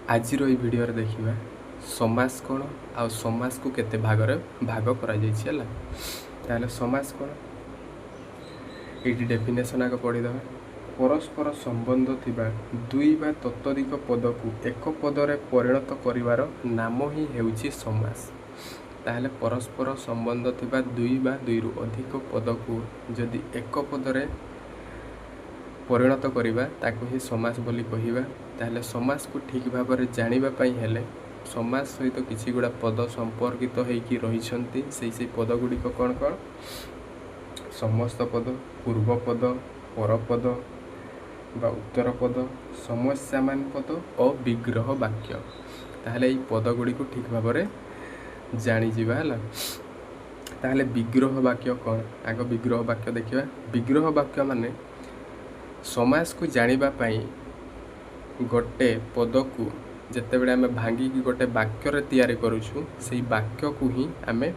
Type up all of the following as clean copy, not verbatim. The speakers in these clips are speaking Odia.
ଆଜିର ଏଇ ଭିଡ଼ିଓରେ ଦେଖିବା ସମାସ କ'ଣ ଆଉ ସମାସକୁ କେତେ ଭାଗରେ ଭାଗ କରାଯାଇଛି। ହେଲା, ତାହେଲେ ସମାସ କ'ଣ? ଏଇଠି ଡେଫିନେସନ୍ ଆଗ ପଢ଼ିଦେବା। ପରସ୍ପର ସମ୍ବନ୍ଧ ଥିବା ଦୁଇ ବା ତତୋଧିକ ପଦକୁ ଏକ ପଦରେ ପରିଣତ କରିବାର ନାମ ହିଁ ହେଉଛି ସମାସ। ତାହେଲେ ପରସ୍ପର ସମ୍ବନ୍ଧ ଥିବା ଦୁଇ ବା ଦୁଇରୁ ଅଧିକ ପଦକୁ ଯଦି ଏକ ପଦରେ ପରିଣତ କରିବା, ତାକୁ ହିଁ ସମାସ ବୋଲି କହିବା। ତାହେଲେ ସମାସକୁ ଠିକ୍ ଭାବରେ ଜାଣିବା ପାଇଁ ହେଲେ ସମାସ ସହିତ କିଛି ଗୁଡ଼ା ପଦ ସମ୍ପର୍କିତ ହେଇକି ରହିଛନ୍ତି। ସେଇ ସେଇ ପଦ ଗୁଡ଼ିକ କ'ଣ କ'ଣ? ସମସ୍ତ ପଦ, ପୂର୍ବ ପଦ, ପରପଦ ବା ଉତ୍ତର ପଦ, ସମସ୍ୟାମାନ ପଦ ଓ ବିଗ୍ରହ ବାକ୍ୟ। ତାହେଲେ ଏଇ ପଦ ଗୁଡ଼ିକୁ ଠିକ୍ ଭାବରେ ଜାଣିଯିବା। ହେଲା, ତାହେଲେ ବିଗ୍ରହ ବାକ୍ୟ କ'ଣ? ଆଗ ବିଗ୍ରହ ବାକ୍ୟ ଦେଖିବା। ବିଗ୍ରହ ବାକ୍ୟ ମାନେ ସମାସକୁ ଜାଣିବା ପାଇଁ ଗୋଟେ ପଦକୁ ଯେତେବେଳେ ଆମେ ଭାଙ୍ଗିକି ଗୋଟେ ବାକ୍ୟରେ ତିଆରି କରୁଛୁ, ସେଇ ବାକ୍ୟକୁ ହିଁ ଆମେ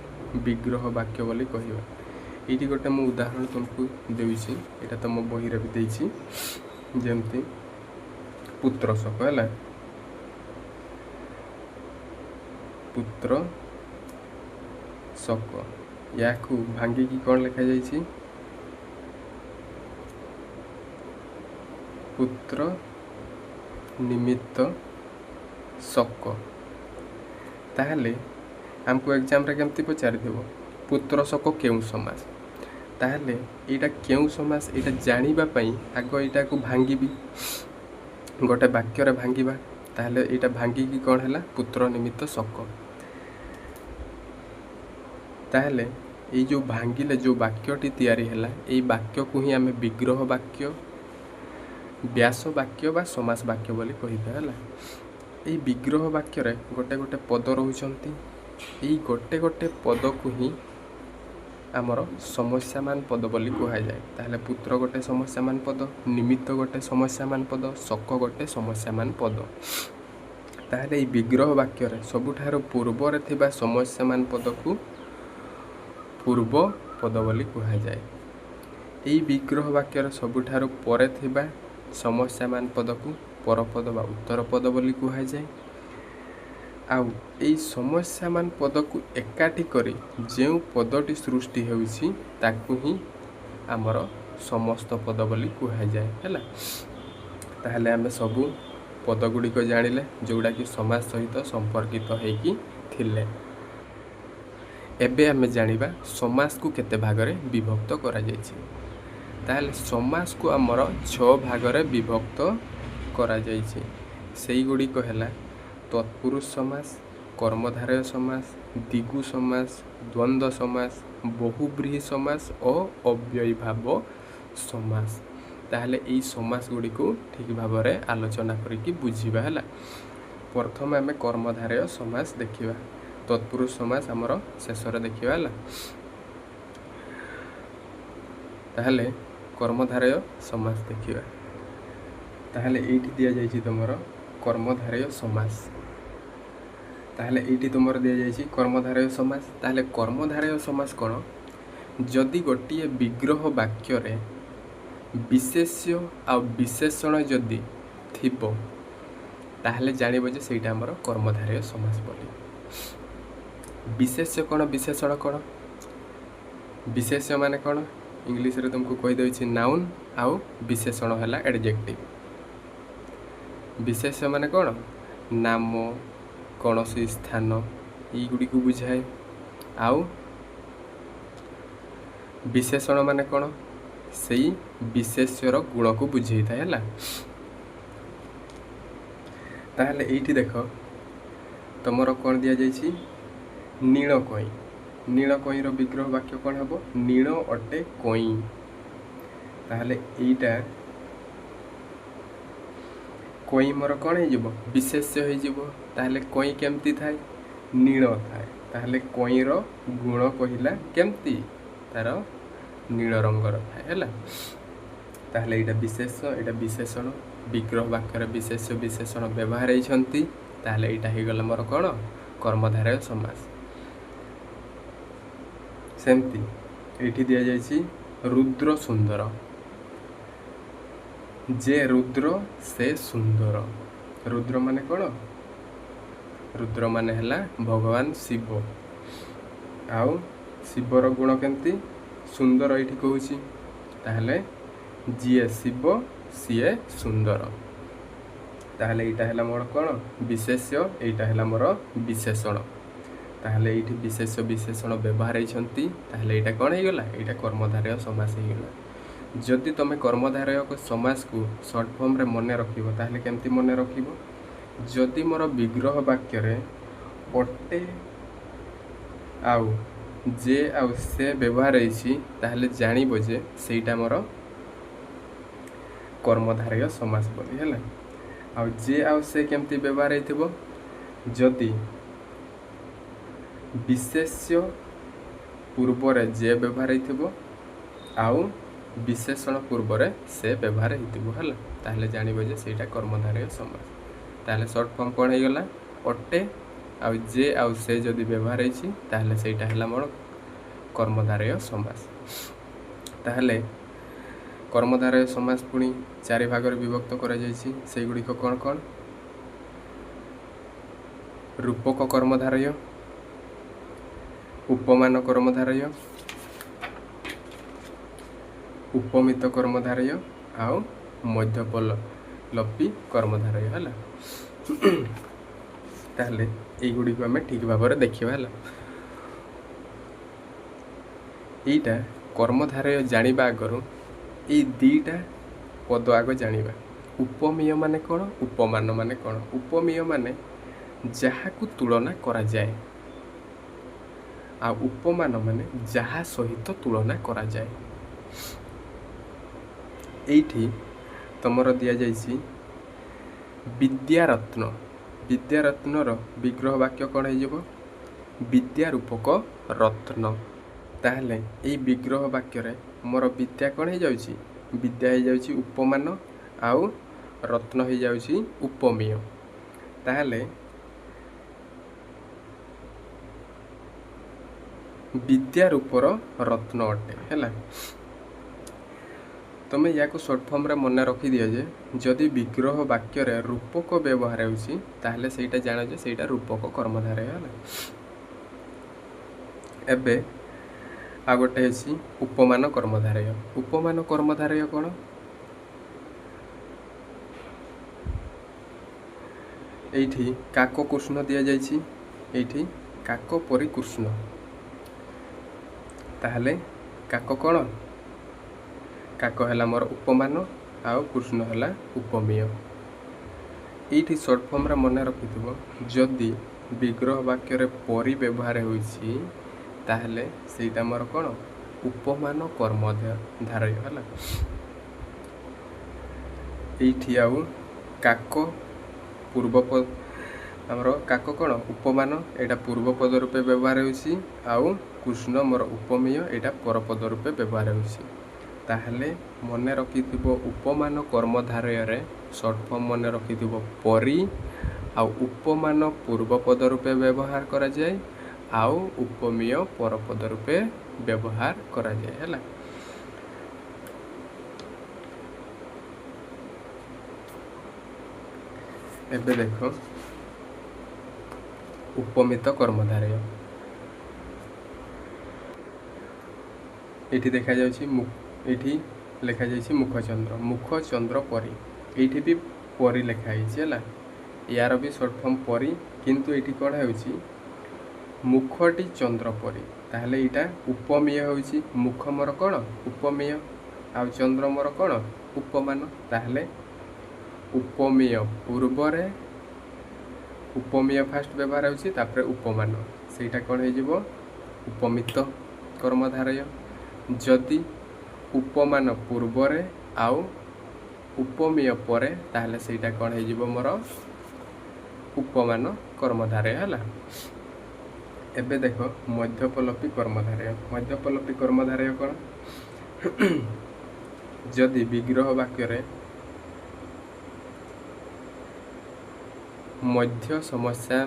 ବିଗ୍ରହ ବାକ୍ୟ ବୋଲି କହିବା। ଏଇଠି ଗୋଟେ ମୁଁ ଉଦାହରଣ ତୁମକୁ ଦେଉଛି, ଏଇଟା ତ ମୋ ବହିରେ ବି ଦେଇଛି। ଯେମିତି ପୁତ୍ର ଶୋକ। ହେଲା, ପୁତ୍ର ଶୋକ, ୟାକୁ ଭାଙ୍ଗିକି କ'ଣ ଲେଖାଯାଇଛି? ପୁତ୍ର ନିମିତ୍ତ ଶୋକ। ତାହେଲେ ଆମକୁ ଏକ୍ଜାମରେ କେମିତି ପଚାରିଥିବ, ପୁତ୍ର ଶୋକ କେଉଁ ସମାସ? ତାହେଲେ ଏଇଟା କେଉଁ ସମାସ, ଏଇଟା ଜାଣିବା ପାଇଁ ଆଗ ଏଇଟାକୁ ଭାଙ୍ଗିବି, ଗୋଟେ ବାକ୍ୟରେ ଭାଙ୍ଗିବା। ତାହେଲେ ଏଇଟା ଭାଙ୍ଗିକି କ'ଣ ହେଲା? ପୁତ୍ର ନିମିତ୍ତ ଶୋକ। ତାହେଲେ ଏଇ ଯେଉଁ ଭାଙ୍ଗିଲେ ଯେଉଁ ବାକ୍ୟଟି ତିଆରି ହେଲା, ଏଇ ବାକ୍ୟକୁ ହିଁ ଆମେ ବିଗ୍ରହ ବାକ୍ୟ, ବ୍ୟାସ ବାକ୍ୟ ବା ସମାସ ବାକ୍ୟ ବୋଲି କହିବା। ହେଲା, ଏଇ ବିଗ୍ରହ ବାକ୍ୟରେ ଗୋଟେ ଗୋଟେ ପଦ ରହୁଛନ୍ତି। ଏଇ ଗୋଟେ ଗୋଟେ ପଦକୁ ହିଁ ଆମର ସମସ୍ୟାମାନ ପଦ ବୋଲି କୁହାଯାଏ। ତାହେଲେ ପୁତ୍ର ଗୋଟେ ସମସ୍ୟାମାନ ପଦ, ନିମିତ୍ତ ଗୋଟେ ସମସ୍ୟାମାନ ପଦ, ଶୋକ ଗୋଟେ ସମସ୍ୟାମାନ ପଦ। ତାହେଲେ ଏଇ ବିଗ୍ରହ ବାକ୍ୟରେ ସବୁଠାରୁ ପୂର୍ବରେ ଥିବା ସମସ୍ୟାମାନ ପଦକୁ ପୂର୍ବ ପଦ ବୋଲି କୁହାଯାଏ। ଏଇ ବିଗ୍ରହ ବାକ୍ୟର ସବୁଠାରୁ ପରେ ଥିବା ସମସ୍ୟାମାନ ପଦକୁ ପରପଦ ବା ଉତ୍ତର ପଦ ବୋଲି କୁହାଯାଏ। ଆଉ ଏଇ ସମସ୍ୟାମାନ ପଦକୁ ଏକାଠି କରି ଯେଉଁ ପଦଟି ସୃଷ୍ଟି ହେଉଛି, ତାକୁ ହିଁ ଆମର ସମସ୍ତ ପଦ ବୋଲି କୁହାଯାଏ। ହେଲା, ତାହେଲେ ଆମେ ସବୁ ପଦ ଗୁଡ଼ିକ ଜାଣିଲେ, ଯେଉଁଟାକି ସମାସ ସହିତ ସମ୍ପର୍କିତ ହେଇକି ଥିଲେ। ଏବେ ଆମେ ଜାଣିବା ସମାସକୁ କେତେ ଭାଗରେ ବିଭକ୍ତ କରାଯାଇଛି। ତାହେଲେ ସମାସକୁ ଆମର ଛଅ ଭାଗରେ ବିଭକ୍ତ କରାଯାଇଛି। ସେଇଗୁଡ଼ିକ ହେଲା ତତ୍ପୁରୁଷ ସମାସ, କର୍ମଧାରୟ ସମାସ, ଦ୍ୱିଗୁ ସମାସ, ଦ୍ୱନ୍ଦ୍ୱ ସମାସ, ବହୁବ୍ରୀହି ସମାସ ଓ ଅବ୍ୟୟୀଭାବ ସମାସ। ତାହେଲେ ଏଇ ସମାସ ଗୁଡ଼ିକୁ ଠିକ୍ ଭାବରେ ଆଲୋଚନା କରିକି ବୁଝିବା। ହେଲା, ପ୍ରଥମେ ଆମେ କର୍ମଧାରୟ ସମାସ ଦେଖିବା, ତତ୍ପୁରୁଷ ସମାସ ଆମର ଶେଷରେ ଦେଖିବା। ହେଲା, ତାହେଲେ କର୍ମଧାରୟ ସମାସ ଦେଖିବା। ତାହେଲେ ଏଇଠି ଦିଆଯାଇଛି ତୁମର କର୍ମଧାରୟ ସମାସ। ତାହେଲେ ଏଇଠି ତୁମର ଦିଆଯାଇଛି କର୍ମଧାରୟ ସମାସ। ତାହେଲେ କର୍ମଧାରୟ ସମାସ କ'ଣ? ଯଦି ଗୋଟିଏ ବିଗ୍ରହ ବାକ୍ୟରେ ବିଶେଷ୍ୟ ଆଉ ବିଶେଷଣ ଯଦି ଥିବ, ତାହେଲେ ଜାଣିବ ଯେ ସେଇଟା ଆମର କର୍ମଧାରୟ ସମାସ ବୋଲି। ବିଶେଷ୍ୟ କ'ଣ, ବିଶେଷଣ କ'ଣ? ବିଶେଷ୍ୟ ମାନେ କ'ଣ? ଇଂଲିଶରେ ତୁମକୁ କହିଦେଉଛି ନାଉନ୍, ଆଉ ବିଶେଷଣ ହେଲା ଏଡଜେକ୍ଟିଭ୍। ବିଶେଷ୍ୟ ମାନେ କ'ଣ? ନାମ, କୌଣସି ସ୍ଥାନ, ଏଇଗୁଡ଼ିକୁ ବୁଝାଏ। ଆଉ ବିଶେଷଣ ମାନେ କ'ଣ? ସେଇ ବିଶେଷ୍ୟର ଗୁଣକୁ ବୁଝେଇଥାଏ। ହେଲା, ତାହେଲେ ଏଇଠି ଦେଖ, ତମର କ'ଣ ଦିଆଯାଇଛି? ନୀଳ କଇଁ। ନୀଳ କଇଁର ବିଗ୍ରହ ବାକ୍ୟ କ'ଣ ହେବ? ନୀଳ ଅଟେ କଇଁ। ତାହେଲେ ଏଇଟା କଇଁ ମୋର କ'ଣ ହେଇଯିବ? ବିଶେଷ୍ୟ ହେଇଯିବ। ତାହେଲେ କଇଁ କେମିତି ଥାଏ? ନୀଳ ଥାଏ। ତାହେଲେ କଇଁର ଗୁଣ କହିଲା କେମିତି? ତାର ନୀଳ ରଙ୍ଗର ଥାଏ। ହେଲା, ତାହେଲେ ଏଇଟା ବିଶେଷ, ଏଇଟା ବିଶେଷଣ। ବିଗ୍ରହ ବାକ୍ୟରେ ବିଶେଷ୍ୟ ବିଶେଷଣ ବ୍ୟବହାର ହେଇଛନ୍ତି। ତାହେଲେ ଏଇଟା ହେଇଗଲା ମୋର କ'ଣ? କର୍ମଧାରୟ ସମାସ। ସେମିତି ଏଇଠି ଦିଆଯାଇଛି ରୁଦ୍ର ସୁନ୍ଦର। ଯେ ରୁଦ୍ର ସେ ସୁନ୍ଦର। ରୁଦ୍ର ମାନେ କ'ଣ? ରୁଦ୍ର ମାନେ ହେଲା ଭଗବାନ ଶିବ। ଆଉ ଶିବର ଗୁଣ କେମିତି? ସୁନ୍ଦର ଏଇଠି କହୁଛି। ତାହେଲେ ଯିଏ ଶିବ ସିଏ ସୁନ୍ଦର। ତାହେଲେ ଏଇଟା ହେଲା ମୋର କ'ଣ? ବିଶେଷ୍ୟ। ଏଇଟା ହେଲା ମୋର ବିଶେଷଣ। ତାହେଲେ ଏଇଠି ବିଶେଷ୍ୟ ବିଶେଷଣ ବ୍ୟବହାର ହେଇଛନ୍ତି। ତାହେଲେ ଏଇଟା କ'ଣ ହେଇଗଲା? ଏଇଟା କର୍ମଧାରୟ ସମାସ ହେଇଗଲା। ଯଦି ତୁମେ କର୍ମଧାରୟ ସମାସକୁ ସର୍ଟ ଫର୍ମରେ ମନେ ରଖିବ, ତାହେଲେ କେମିତି ମନେ ରଖିବ? ଯଦି ମୋର ବିଗ୍ରହ ବାକ୍ୟରେ ଅଟେ ଆଉ ଯେ ଆଉ ସେ ବ୍ୟବହାର ହେଇଛି, ତାହେଲେ ଜାଣିବ ଯେ ସେଇଟା ମୋର କର୍ମଧାରୟ ସମାସ ବୋଲି। ହେଲା। ଆଉ ଯେ ଆଉ ସେ କେମିତି ବ୍ୟବହାର ହେଇଥିବ? ଯଦି ବିଶେଷ୍ୟ ପୂର୍ବରେ ଯେ ବ୍ୟବହାର ହେଇଥିବ ଆଉ ବିଶେଷଣ ପୂର୍ବରେ ସେ ବ୍ୟବହାର ହେଇଥିବ, ହେଲା, ତାହେଲେ ଜାଣିବ ଯେ ସେଇଟା କର୍ମଧାରୟ ସମାସ। ତାହେଲେ ସର୍ଟ ଫର୍ମ କ'ଣ ହେଇଗଲା? ଅଟେ ଆଉ ଯେ ଆଉ ସେ ଯଦି ବ୍ୟବହାର ହେଇଛି, ତାହେଲେ ସେଇଟା ହେଲା ମୋର କର୍ମଧାରୟ ସମାସ। ତାହେଲେ କର୍ମଧାରୟ ସମାସ ପୁଣି ଚାରି ଭାଗରେ ବିଭକ୍ତ କରାଯାଇଛି। ସେଇଗୁଡ଼ିକ କ'ଣ କ'ଣ? ରୂପକ କର୍ମଧାରୟ, ଉପମାନ କର୍ମଧାରୟ, ଉପମିତ କର୍ମଧାରୟ ଆଉ ମଧ୍ୟପଲପି କର୍ମଧାରୟ। ହେଲା। ତାହେଲେ ଏଇଗୁଡ଼ିକୁ ଆମେ ଠିକ୍ ଭାବରେ ଦେଖିବା। ହେଲା। ଏଇଟା କର୍ମଧାରୟ ଜାଣିବା ଆଗରୁ ଏଇ ଦୁଇଟା ପଦ ଆଗ ଜାଣିବା। ଉପମେୟ ମାନେ କ'ଣ? ଉପମାନ ମାନେ କ'ଣ? ଉପମେୟ ମାନେ ଯାହାକୁ ତୁଳନା କରାଯାଏ, ଆଉ ଉପମାନ ମାନେ ଯାହା ସହିତ ତୁଳନା କରାଯାଏ। ଏଇଠି ତମର ଦିଆଯାଇଛି ବିଦ୍ୟାରତ୍ନ। ବିଦ୍ୟାରତ୍ନର ବିଗ୍ରହ ବାକ୍ୟ କ'ଣ ହେଇଯିବ? ବିଦ୍ୟା ରୂପକ ରତ୍ନ। ତାହେଲେ ଏଇ ବିଗ୍ରହ ବାକ୍ୟରେ ମୋର ବିଦ୍ୟା କ'ଣ ହେଇଯାଉଛି? ବିଦ୍ୟା ହେଇଯାଉଛି ଉପମାନ ଆଉ ରତ୍ନ ହେଇଯାଉଛି ଉପମେୟ। ତାହେଲେ ବିଦ୍ୟା ରୂପର ରତ୍ନ ଅଟେ। ହେଲା। ତମେ ୟାକୁ ସର୍ଟ ଫର୍ମରେ ମନେ ରଖିଦିଅ ଯେ ଯଦି ବିଗ୍ରହ ବାକ୍ୟରେ ରୂପକ ବ୍ୟବହାର ହେଉଛି, ତାହେଲେ ସେଇଟା ଜାଣ ଯେ ସେଇଟା ରୂପକ କର୍ମଧାରୟ। ହେଲା। ଏବେ ଆଉ ଗୋଟେ ଅଛି ଉପମାନ କର୍ମଧାରୟ। ଉପମାନ କର୍ମଧାରୟ କ'ଣ? ଏଇଠି କାକ କୃଷ୍ଣ ଦିଆଯାଇଛି। ଏଇଠି କାକ ପରି କୃଷ୍ଣ। ତାହେଲେ କାକ କ'ଣ? କାକ ହେଲା ମୋର ଉପମାନ ଆଉ କୃଷ୍ଣ ହେଲା ଉପମେୟ। ଏଇଠି ସର୍ଟ ଫର୍ମରେ ମନେ ରଖିଥିବ, ଯଦି ବିଗ୍ରହ ବାକ୍ୟରେ ପରି ବ୍ୟବହାର ହେଉଛି, ତାହେଲେ ସେଇଟା ମୋର କ'ଣ? ଉପମାନ କର୍ମଧାରୟ। ହେଲା। ଏଇଠି ଆଉ କାକ ପୂର୍ବ, ଆମର କାକ କ'ଣ? ଉପମାନ। ଏଇଟା ପୂର୍ବ ପଦ ରୂପେ ବ୍ୟବହାର ହେଉଛି ଆଉ କୃଷ୍ଣ ମୋର ଉପମେୟ, ଏଇଟା ପରପଦ ରୂପେ ବ୍ୟବହାର ହେଉଛି। ତାହେଲେ ମନେ ରଖିଥିବ, ଉପମାନ କର୍ମଧାରୟରେ ସର୍ଟ ଫର୍ମ ମନେ ରଖିଥିବ ପରି, ଆଉ ଉପମାନ ପୂର୍ବ ପଦ ରୂପେ ବ୍ୟବହାର କରାଯାଏ ଆଉ ଉପମେୟ ପରପଦ ରୂପେ ବ୍ୟବହାର କରାଯାଏ। ହେଲା। ଏବେ ଦେଖ ଉପମିତ କର୍ମଧାରୟ। ଏଇଠି ଦେଖାଯାଉଛି, ଏଇଠି ଲେଖାଯାଇଛି ମୁଖଚନ୍ଦ୍ର, ମୁଖଚନ୍ଦ୍ର ପରି। ଏଇଠି ବି ପରି ଲେଖା ହେଇଛି। ହେଲା। ୟାର ବି ସର୍ଟ ଫର୍ମ ପରି, କିନ୍ତୁ ଏଇଠି କ'ଣ ହେଉଛି? ମୁଖଟି ଚନ୍ଦ୍ର ପରି। ତାହେଲେ ଏଇଟା ଉପମେୟ ହେଉଛି। ମୁଖ ମୋର କ'ଣ? ଉପମେୟ। ଆଉ ଚନ୍ଦ୍ର ମୋର କ'ଣ? ଉପମାନ। ତାହେଲେ ଉପମେୟ ପୂର୍ବରେ, ଉପମେୟ ଫାଷ୍ଟ ବ୍ୟବହାର ହେଉଛି, ତାପରେ ଉପମାନ। ସେଇଟା କ'ଣ ହେଇଯିବ? ଉପମିତ କର୍ମଧାରୟ। ଯଦି ଉପମାନ ପୂର୍ବରେ ଆଉ ଉପମେୟ ପରେ, ତାହେଲେ ସେଇଟା କ'ଣ ହେଇଯିବ ମୋର? ଉପମାନ କର୍ମଧାରୟ। ହେଲା। ଏବେ ଦେଖ ମଧ୍ୟପଲପି କର୍ମଧାରୟ। ମଧ୍ୟପଲପି କର୍ମଧାରୟ କ'ଣ? ଯଦି ବିଗ୍ରହ ବାକ୍ୟରେ ମଧ୍ୟ ସମସ୍ୟା,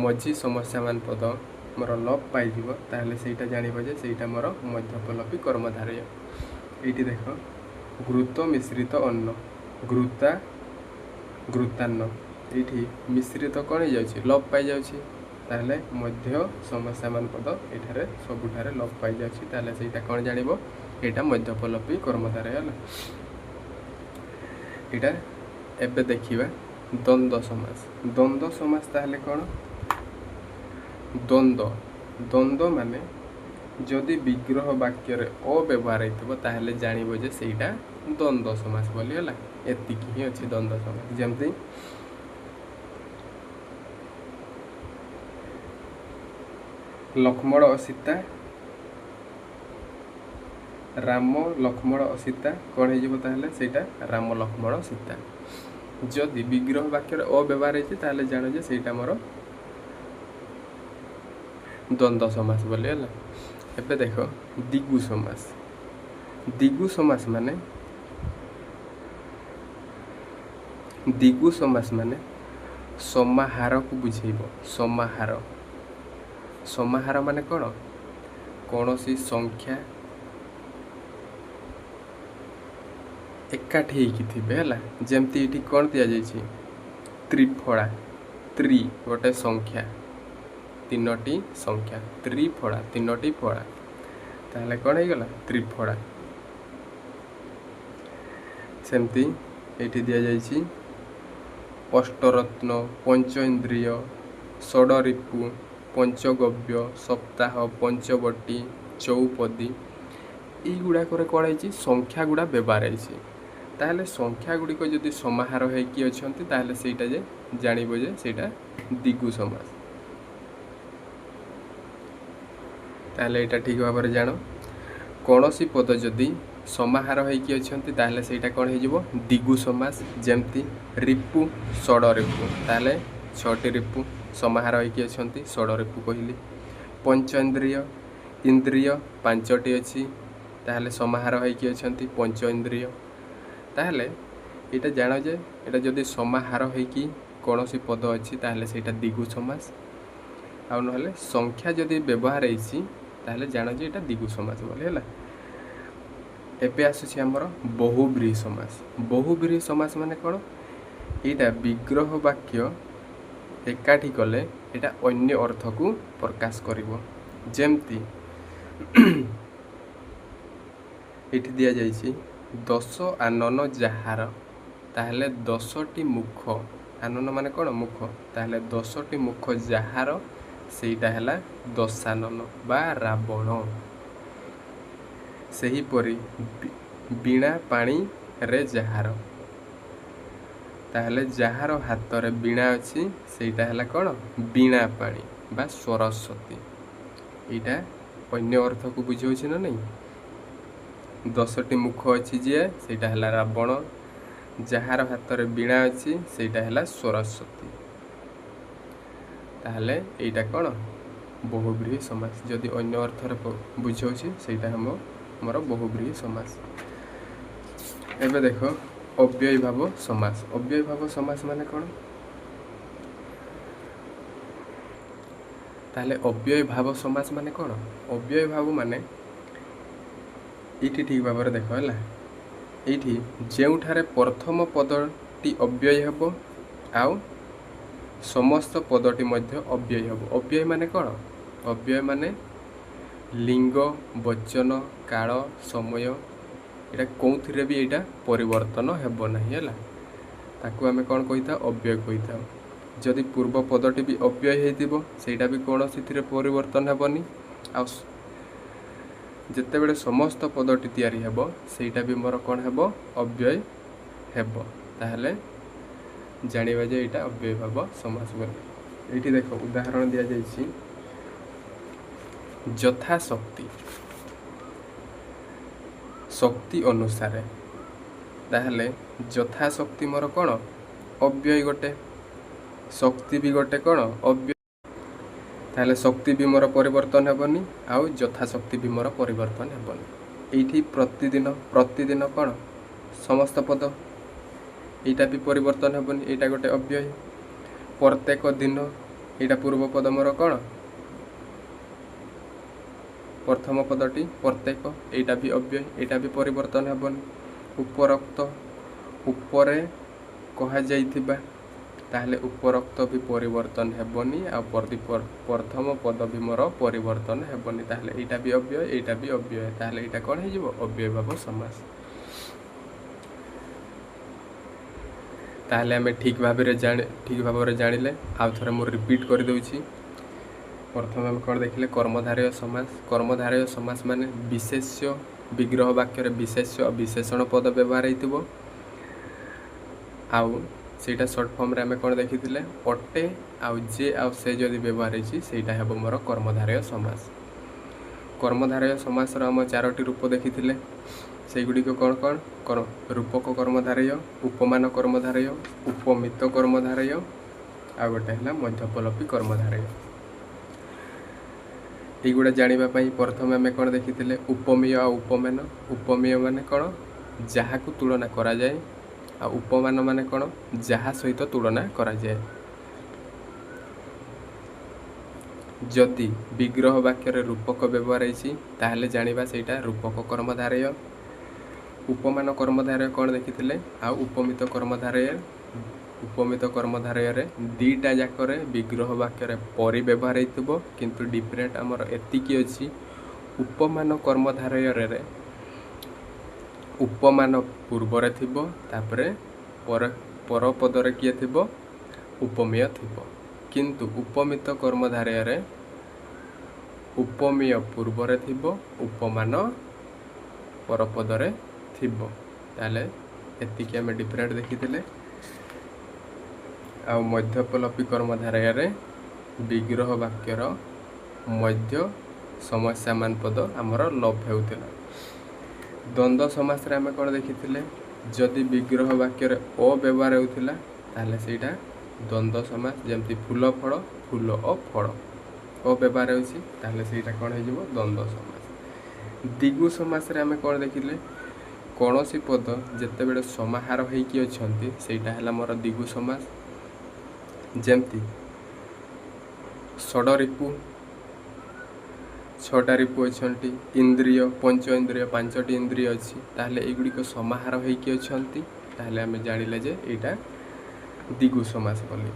ମଝି ସମସ୍ୟାମାନ ପଦ ମୋର ଲୋପ ପାଇଯିବ, ତାହେଲେ ସେଇଟା ଜାଣିବ ଯେ ସେଇଟା ମୋର ମଧ୍ୟପଲପି କର୍ମଧାରୟ। ଏଇଠି ଦେଖ, ଘୃତ ମିଶ୍ରିତ ଅନ୍ନ, ଘୃତା, ଘୃତାନ୍ନ। ଏଇଠି ମିଶ୍ରିତ କ'ଣ ହେଇଯାଉଛି? ଲୋପ ପାଇଯାଉଛି। ତାହେଲେ ମଧ୍ୟ ସମାସ୍ୟମାନ ପଦ ଏଠାରେ ସବୁଠାରେ ଲୋପ ପାଇଯାଉଛି। ତାହେଲେ ସେଇଟା କ'ଣ ଜାଣିବ? ଏଇଟା ମଧ୍ୟୋପଲୋପୀ କର୍ମଧାରୟ ହେଲା ଏଇଟା। ଏବେ ଦେଖିବା ଦ୍ୱନ୍ଦ୍ୱ ସମାସ। ଦ୍ୱନ୍ଦ୍ୱ ସମାସ ତାହେଲେ କ'ଣ? ଦ୍ୱନ୍ଦ୍ୱ, ଦ୍ୱନ୍ଦ୍ୱ ମାନେ ଯଦି ବିଗ୍ରହ ବାକ୍ୟରେ ଅ ବ୍ୟବହାର ହେଇଥିବ, ତାହେଲେ ଜାଣିବ ଯେ ସେଇଟା ଦ୍ୱନ୍ଦ୍ୱ ସମାସ ବୋଲି। ହେଲା, ଏତିକି ହିଁ ଅଛି ଦ୍ୱନ୍ଦ୍ୱ ସମାସ। ଯେମିତି ଲକ୍ଷ୍ମଣ ଓ ସୀତା, ରାମ ଲକ୍ଷ୍ମଣ ଓ ସୀତା, କ'ଣ ହେଇଯିବ ତାହେଲେ? ସେଇଟା ରାମ ଲକ୍ଷ୍ମଣ ସୀତା। ଯଦି ବିଗ୍ରହ ବାକ୍ୟରେ ଅ ବ୍ୟବହାର ହେଇଛି, ତାହେଲେ ଜାଣ ଯେ ସେଇଟା ମୋର ଦ୍ୱନ୍ଦ୍ୱ ସମାସ ବୋଲି। ହେଲା, ଏବେ ଦେଖ ଦ୍ୱିଗୁ ସମାସ। ଦ୍ୱିଗୁ ସମାସ ମାନେ, ଦ୍ୱିଗୁ ସମାସ ମାନେ ସମାହାରକୁ ବୁଝେଇବ। ସମାହାର, ସମାହାର ମାନେ କ'ଣ? କୌଣସି ସଂଖ୍ୟା ଏକାଠି ହେଇକି ଥିବେ। ହେଲା, ଯେମିତି ଏଇଠି କ'ଣ ଦିଆଯାଇଛି? ତ୍ରିଫଳା। ତ୍ରି ଗୋଟେ ସଂଖ୍ୟା, ତିନୋଟି ସଂଖ୍ୟା, ତ୍ରିଫଳା, ତିନୋଟି ଫଳା। ତାହେଲେ କ'ଣ ହେଇଗଲା? ତ୍ରିଫଳା। ସେମିତି ଏଇଠି ଦିଆଯାଇଛି ଅଷ୍ଟରତ୍ନ, ପଞ୍ଚ ଇନ୍ଦ୍ରିୟ, ଷଡ଼ରିପୁ, ପଞ୍ଚଗବ୍ୟ, ସପ୍ତାହ, ପଞ୍ଚବଟୀ, ଚଉପଦୀ। ଏଇଗୁଡ଼ାକରେ କ'ଣ ହେଇଛି? ସଂଖ୍ୟା ଗୁଡ଼ା ବ୍ୟବହାର ହେଇଛି। ତାହେଲେ ସଂଖ୍ୟା ଗୁଡ଼ିକ ଯଦି ସମାହାର ହେଇକି ଅଛନ୍ତି, ତାହେଲେ ସେଇଟା ଯେ ଜାଣିବ ଯେ ସେଇଟା ଦ୍ୱିଗୁ ସମାସ। ତାହେଲେ ଏଇଟା ଠିକ୍ ଭାବରେ ଜାଣ, କୌଣସି ପଦ ଯଦି ସମାହାର ହେଇକି ଅଛନ୍ତି, ତାହେଲେ ସେଇଟା କ'ଣ ହେଇଯିବ? ଦ୍ୱିଗୁ ସମାସ। ଯେମିତି ରିପୁ, ଷଡ଼ ରିପୁ, ତାହେଲେ ଛଅଟି ରିପୁ ସମାହାର ହେଇକି ଅଛନ୍ତି, ଷଡ଼ ରିପୁ କହିଲି। ପଞ୍ଚ ଇନ୍ଦ୍ରିୟ, ଇନ୍ଦ୍ରିୟ ପାଞ୍ଚଟି ଅଛି, ତାହେଲେ ସମାହାର ହେଇକି ଅଛନ୍ତି ପଞ୍ଚ ଇନ୍ଦ୍ରିୟ। ତାହେଲେ ଏଇଟା ଜାଣ ଯେ ଏଇଟା ଯଦି ସମାହାର ହେଇକି କୌଣସି ପଦ ଅଛି, ତାହେଲେ ସେଇଟା ଦ୍ୱିଗୁ ସମାସ। ଆଉ ନହେଲେ ସଂଖ୍ୟା ଯଦି ବ୍ୟବହାର ହେଇଛି, ତାହେଲେ ଜାଣ ଯେ ଏଇଟା ଦ୍ୱିଗୁ ସମାସ ବୋଲି। ହେଲା, ଏବେ ଆସୁଛି ଆମର ବହୁବ୍ରୀହି ସମାସ। ବହୁବ୍ରୀହି ସମାସ ମାନେ କ'ଣ? ଏଇଟା ବିଗ୍ରହ ବାକ୍ୟ ଏକାଠି କଲେ ଏଇଟା ଅନ୍ୟ ଅର୍ଥକୁ ପ୍ରକାଶ କରିବ। ଯେମିତି ଏଇଠି ଦିଆଯାଇଛି ଦଶ ଆନନ ଯାହାର, ତାହେଲେ ଦଶଟି ମୁଖ। ଆନନ ମାନେ କ'ଣ? ମୁଖ। ତାହେଲେ ଦଶଟି ମୁଖ ଯାହାର, ସେଇଟା ହେଲା ଦଶାନନ ବା ରାବଣ। ସେହିପରି ବୀଣା ପାଣିରେ ଯାହାର, ତାହେଲେ ଯାହାର ହାତରେ ବୀଣା ଅଛି, ସେଇଟା ହେଲା କ'ଣ? ବୀଣା ପାଣି ବା ସରସ୍ୱତୀ। ଏଇଟା ଅନ୍ୟ ଅର୍ଥକୁ ବୁଝାଉଛି ନା ନାହିଁ? ଦଶଟି ମୁଖ ଅଛି ଯିଏ, ସେଇଟା ହେଲା ରାବଣ। ଯାହାର ହାତରେ ବୀଣା ଅଛି, ସେଇଟା ହେଲା ସରସ୍ୱତୀ। ତାହେଲେ ଏଇଟା କ'ଣ? ବହୁବ୍ରୀହି ସମାସ। ଯଦି ଅନ୍ୟ ଅର୍ଥରେ ବୁଝାଉଛି, ସେଇଟା ହେବ ଆମର ବହୁବ୍ରୀହି ସମାସ। ଏବେ ଦେଖ ଅବ୍ୟୟୀଭାବ ସମାସ। ଅବ୍ୟୟୀଭାବ ସମାସ ମାନେ କ'ଣ? ତାହେଲେ ଅବ୍ୟୟୀଭାବ ସମାସ ମାନେ କ'ଣ? ଅବ୍ୟୟୀଭାବ ମାନେ ଏଇଠି ଠିକ୍ ଭାବରେ ଦେଖ। ହେଲା, ଏଇଠି ଯେଉଁଠାରେ ପ୍ରଥମ ପଦଟି ଅବ୍ୟୟ ହେବ ଆଉ ସମସ୍ତ ପଦଟି ମଧ୍ୟ ଅବ୍ୟୟ ହେବ। ଅବ୍ୟୟ ମାନେ କ'ଣ? ଅବ୍ୟୟ ମାନେ ଲିଙ୍ଗ, ବଚନ, କାଳ, ସମୟ, ଏଇଟା କେଉଁଥିରେ ବି ଏଇଟା ପରିବର୍ତ୍ତନ ହେବ ନାହିଁ। ହେଲା, ତାକୁ ଆମେ କ'ଣ କହିଥାଉ? ଅବ୍ୟୟ କହିଥାଉ। ଯଦି ପୂର୍ବ ପଦଟି ବି ଅବ୍ୟୟ ହେଇଥିବ, ସେଇଟା ବି କୌଣସିଥିରେ ପରିବର୍ତ୍ତନ ହେବନି। ଆଉ ଯେତେବେଳେ ସମସ୍ତ ପଦଟି ତିଆରି ହେବ, ସେଇଟା ବି ମୋର କ'ଣ ହେବ? ଅବ୍ୟୟ ହେବ। ତାହେଲେ ଜାଣିବା ଯେ ଏଇଟା ଅବ୍ୟୟ ଭାବ ସମାସ ବୋଲି। ଏଇଠି ଦେଖ ଉଦାହରଣ ଦିଆଯାଇଛି ଯଥାଶକ୍ତି, ଶକ୍ତି ଅନୁସାରେ। ତାହେଲେ ଯଥାଶକ୍ତି ମୋର କ'ଣ? ଅବ୍ୟୟ ଗୋଟେ। ଶକ୍ତି ବି ଗୋଟେ କ'ଣ? ଅବ୍ୟୟ। ତାହେଲେ ଶକ୍ତି ବି ମୋର ପରିବର୍ତ୍ତନ ହେବନି ଆଉ ଯଥାଶକ୍ତି ବି ମୋର ପରିବର୍ତ୍ତନ ହେବନି। ଏଇଠି ପ୍ରତିଦିନ, ପ୍ରତିଦିନ କ'ଣ? ସମସ୍ତ ପଦ, ଏଇଟା ବି ପରିବର୍ତ୍ତନ ହେବନି, ଏଇଟା ଗୋଟେ ଅବ୍ୟୟ। ପ୍ରତ୍ୟେକ ଦିନ, ଏଇଟା ପୂର୍ବ ପଦ ମୋର କ'ଣ? ପ୍ରଥମ ପଦଟି ପ୍ରତ୍ୟେକ, ଏଇଟା ବି ଅବ୍ୟୟ, ଏଇଟା ବି ପରିବର୍ତ୍ତନ ହେବନି। ଉପରୋକ୍ତ, ଉପରେ କୁହାଯାଇଥିବା, ତାହେଲେ ଉପରୋକ୍ତ ବି ପରିବର୍ତ୍ତନ ହେବନି, ଆଉ ପ୍ରଥମ ପଦ ବି ମୋର ପରିବର୍ତ୍ତନ ହେବନି। ତାହେଲେ ଏଇଟା ବି ଅବ୍ୟୟ, ଏଇଟା ବି ଅବ୍ୟୟ। ତାହେଲେ ଏଇଟା କ'ଣ ହେଇଯିବ? ଅବ୍ୟୟଭାବ ସମାସ। ତାହେଲେ ଆମେ ଠିକ୍ ଭାବରେ ଜାଣିଲେ। ଆଉ ଥରେ ମୁଁ ରିପିଟ୍ କରିଦେଉଛି। ପ୍ରଥମେ ଆମେ କ'ଣ ଦେଖିଲେ? କର୍ମଧାରୟ ସମାସ। କର୍ମଧାରୟ ସମାସ ମାନେ ବିଶେଷ୍ୟ, ବିଗ୍ରହ ବାକ୍ୟରେ ବିଶେଷ୍ୟ ଆଉ ବିଶେଷଣ ପଦ ବ୍ୟବହାର ହେଇଥିବ। ଆଉ ସେଇଟା ସର୍ଟ ଫର୍ମରେ ଆମେ କ'ଣ ଦେଖିଥିଲେ? ଅଟେ ଆଉ ଯେ ଆଉ ସେ ଯଦି ବ୍ୟବହାର ହେଇଛି, ସେଇଟା ହେବ ମୋର କର୍ମଧାରୟ ସମାସ। କର୍ମଧାରୟ ସମାସର ଆମ ଚାରୋଟି ରୂପ ଦେଖିଥିଲେ। ସେଇଗୁଡ଼ିକ କ'ଣ କ'ଣ? ରୂପକ କର୍ମଧାରୟ, ଉପମାନ କର୍ମଧାରୟ, ଉପମିତ କର୍ମଧାରୟ, ଆଉ ଗୋଟେ ହେଲା ମଧ୍ୟପଲୋପୀ କର୍ମଧାରୟ। ଏଇଗୁଡ଼ା ଜାଣିବା ପାଇଁ ପ୍ରଥମେ ଆମେ କ'ଣ ଦେଖିଥିଲେ? ଉପମେୟ ଆଉ ଉପମାନ। ଉପମେୟ ମାନେ କ'ଣ? ଯାହାକୁ ତୁଳନା କରାଯାଏ। ଆଉ ଉପମାନ ମାନେ କ'ଣ? ଯାହା ସହିତ ତୁଳନା କରାଯାଏ। ଯଦି ବିଗ୍ରହ ବାକ୍ୟରେ ରୂପକ ବ୍ୟବହାର ହେଇଛି, ତାହେଲେ ଜାଣିବା ସେଇଟା ରୂପକ କର୍ମଧାରୟ। ଉପମାନ କର୍ମଧାରୟ କ'ଣ ଦେଖିଥିଲେ? ଆଉ ଉପମିତ କର୍ମଧାରୟ। ଉପମିତ କର୍ମଧାରୟରେ ଦୁଇଟା ଯାକରେ ବିଗ୍ରହ ବାକ୍ୟରେ ପରି ବ୍ୟବହାର ହେଇଥିବ, କିନ୍ତୁ ଡିଫରେଣ୍ଟ ଆମର ଏତିକି ଅଛି, ଉପମାନ କର୍ମଧାରୟରେ ଉପମାନ ପୂର୍ବରେ ଥିବ, ତାପରେ ପରପଦରେ କିଏ ଥିବ? ଉପମେୟ ଥିବ। କିନ୍ତୁ ଉପମିତ କର୍ମଧାରୟରେ ଉପମେୟ ପୂର୍ବରେ ଥିବ, ଉପମାନ ପରପଦରେ ଥିବ। ତାହେଲେ ଏତିକି ଆମେ ଡିଫରେଣ୍ଟ ଦେଖିଥିଲେ। ଆଉ ମଧ୍ୟପଲୋପୀ କର୍ମଧାରୟରେ ବିଗ୍ରହ ବାକ୍ୟର ମଧ୍ୟ ସମସ୍ୟାମାନ ପଦ ଆମର ଲୋପ ହେଉଥିଲା। ଦ୍ୱନ୍ଦ୍ୱ ସମାସରେ ଆମେ କ'ଣ ଦେଖିଥିଲେ? ଯଦି ବିଗ୍ରହ ବାକ୍ୟରେ ଅ ବ୍ୟବହାର ହେଉଥିଲା, ତାହେଲେ ସେଇଟା ଦ୍ୱନ୍ଦ୍ୱ ସମାସ। ଯେମିତି ଫୁଲ ଫଳ, ଫୁଲ ଓ ଫଳ, ଅ ବ୍ୟବହାର ହେଉଛି, ତାହେଲେ ସେଇଟା କ'ଣ ହେଇଯିବ? ଦ୍ୱନ୍ଦ୍ୱ ସମାସ। ଦ୍ୱିଗୁ ସମାସରେ ଆମେ କ'ଣ ଦେଖିଲେ? କୌଣସି ପଦ ଯେତେବେଳେ ସମାହାର ହେଇକି ଅଛନ୍ତି, ସେଇଟା ହେଲା ମୋର ଦ୍ୱିଗୁ ସମାସ। ଯେମିତି ଷଡ଼ରିପୁ, ଛଅଟା ରିପୁ ଅଛନ୍ତି, ଇନ୍ଦ୍ରିୟ, ପଞ୍ଚ ଇନ୍ଦ୍ରିୟ, ପାଞ୍ଚଟି ଇନ୍ଦ୍ରିୟ ଅଛି, ତାହେଲେ ଏଇଗୁଡ଼ିକ ସମାହାର ହେଇକି ଅଛନ୍ତି। ତାହେଲେ ଆମେ ଜାଣିଲେ ଯେ ଏଇଟା ଦ୍ୱିଗୁ ସମାସ ବୋଲି।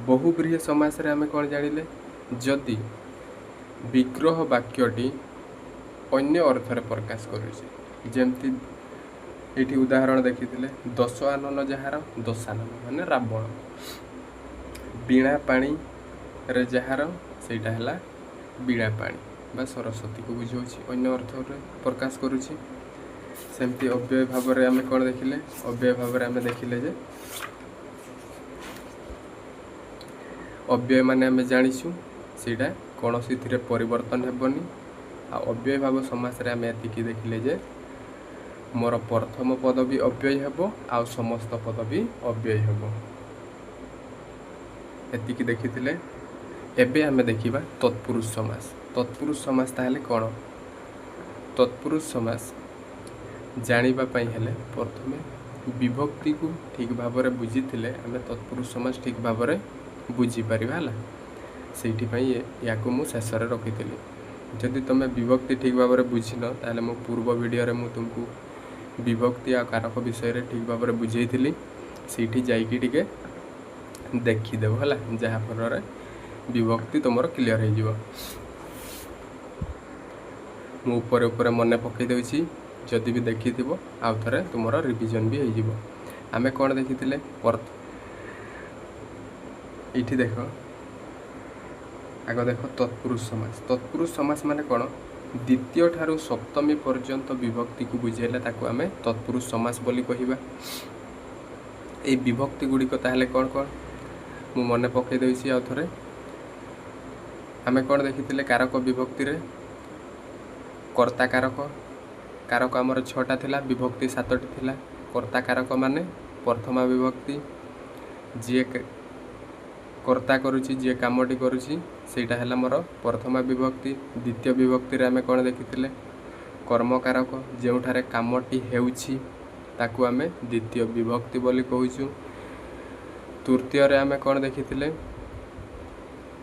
ବହୁବ୍ରୀହି ସମାସରେ ଆମେ କ'ଣ ଜାଣିଲେ? ଯଦି ବିଗ୍ରହ ବାକ୍ୟଟି ଅନ୍ୟ ଅର୍ଥରେ ପ୍ରକାଶ କରୁଛି, ଯେମିତି ଏଇଠି ଉଦାହରଣ ଦେଖିଥିଲେ, ଦଶ ଆନନ ଯାହାର, ଦଶାନନ ମାନେ ରାବଣ। ବୀଣା ପାଣିରେ ଯାହାର, ସେଇଟା ହେଲା ବୀଣା ପାଣି ବା ସରସ୍ୱତୀକୁ ବୁଝାଉଛି, ଅନ୍ୟ ଅର୍ଥରେ ପ୍ରକାଶ କରୁଛି। ସେମିତି ଅବ୍ୟୟ ଭାବରେ ଆମେ କ'ଣ ଦେଖିଲେ? ଅବ୍ୟୟ ଭାବରେ ଆମେ ଦେଖିଲେ ଯେ ଅବ୍ୟୟ ମାନେ ଆମେ ଜାଣିଛୁ ସେଇଟା କୌଣସିଥିରେ ପରିବର୍ତ୍ତନ ହେବନି। ଆଉ ଅବ୍ୟୟ ଭାବ ସମାସରେ ଆମେ ଏତିକି ଦେଖିଲେ ଯେ ମୋର ପ୍ରଥମ ପଦ ବି ଅବ୍ୟୟ ହେବ, ଆଉ ସମସ୍ତ ପଦ ବି ଅବ୍ୟୟ ହେବ। ଏତିକି ଦେଖିଥିଲେ। ଏବେ ଆମେ ଦେଖିବା ତତ୍ପୁରୁଷ ସମାସ। ତତ୍ପୁରୁଷ ସମାସ ତାହେଲେ କ'ଣ? ତତ୍ପୁରୁଷ ସମାସ ଜାଣିବା ପାଇଁ ହେଲେ ପ୍ରଥମେ ବିଭକ୍ତିକୁ ଠିକ୍ ଭାବରେ ବୁଝିଥିଲେ ଆମେ ତତ୍ପୁରୁଷ ସମାସ ଠିକ୍ ଭାବରେ ବୁଝିପାରିବା, ହେଲା। ସେଇଥିପାଇଁ ୟାକୁ ମୁଁ ଶେଷରେ ରଖିଥିଲି। ଯଦି ତୁମେ ବିଭକ୍ତି ଠିକ୍ ଭାବରେ ବୁଝିନ, ତାହେଲେ ମୁଁ ପୂର୍ବ ଭିଡ଼ିଓରେ ମୁଁ ତୁମକୁ ବିଭକ୍ତି ଆଉ କାରକ ବିଷୟରେ ଠିକ୍ ଭାବରେ ବୁଝେଇଥିଲି, ସେଇଠି ଯାଇକି ଟିକେ ଦେଖିଦେବ, ହେଲା, ଯାହାଫଳରେ ବିଭକ୍ତି ତୁମର କ୍ଲିଅର୍ ହେଇଯିବ। ମୁଁ ଉପରେ ଉପରେ ମନେ ପକାଇ ଦେଉଛି, ଯଦି ବି ଦେଖିଥିବ ଆଉ ଥରେ ତୁମର ରିଭିଜନ୍ ବି ହେଇଯିବ। ଆମେ କ'ଣ ଦେଖିଥିଲେ? ଏଇଠି ଦେଖ, ଆଗ ଦେଖ ତତ୍ପୁରୁଷ ସମାସ। ତତ୍ପୁରୁଷ ସମାସ ମାନେ କ'ଣ? ଦ୍ୱିତୀୟ ଠାରୁ ସପ୍ତମୀ ପର୍ଯ୍ୟନ୍ତ ବିଭକ୍ତିକୁ ବୁଝେଇଲେ ତାକୁ ଆମେ ତତ୍ପୁରୁଷ ସମାସ ବୋଲି କହିବା। ଏଇ ବିଭକ୍ତି ଗୁଡ଼ିକ ତାହେଲେ କ'ଣ କ'ଣ? ମୁଁ ମନେ ପକାଇ ଦେଉଛି ଆଉ ଥରେ। ଆମେ କ'ଣ ଦେଖିଥିଲେ କାରକ ବିଭକ୍ତିରେ? କର୍ତ୍ତା କାରକ, କାରକ ଆମର 6ଟା ଥିଲା, ବିଭକ୍ତି 7ଟି ଥିଲା। କର୍ତ୍ତା କାରକ ମାନେ ପ୍ରଥମା ବିଭକ୍ତି, ଯିଏ କର୍ତ୍ତା କରୁଛି, ଯିଏ କାମଟି କରୁଛି, ସେଇଟା ହେଲା ମୋର ପ୍ରଥମା ବିଭକ୍ତି। ଦ୍ୱିତୀୟ ବିଭକ୍ତିରେ ଆମେ କ'ଣ ଦେଖିଥିଲେ? କର୍ମକାରକ, ଯେଉଁଠାରେ କାମଟି ହେଉଛି ତାକୁ ଆମେ ଦ୍ୱିତୀୟ ବିଭକ୍ତି ବୋଲି କହୁଛୁ। ତୃତୀୟରେ ଆମେ କ'ଣ ଦେଖିଥିଲେ?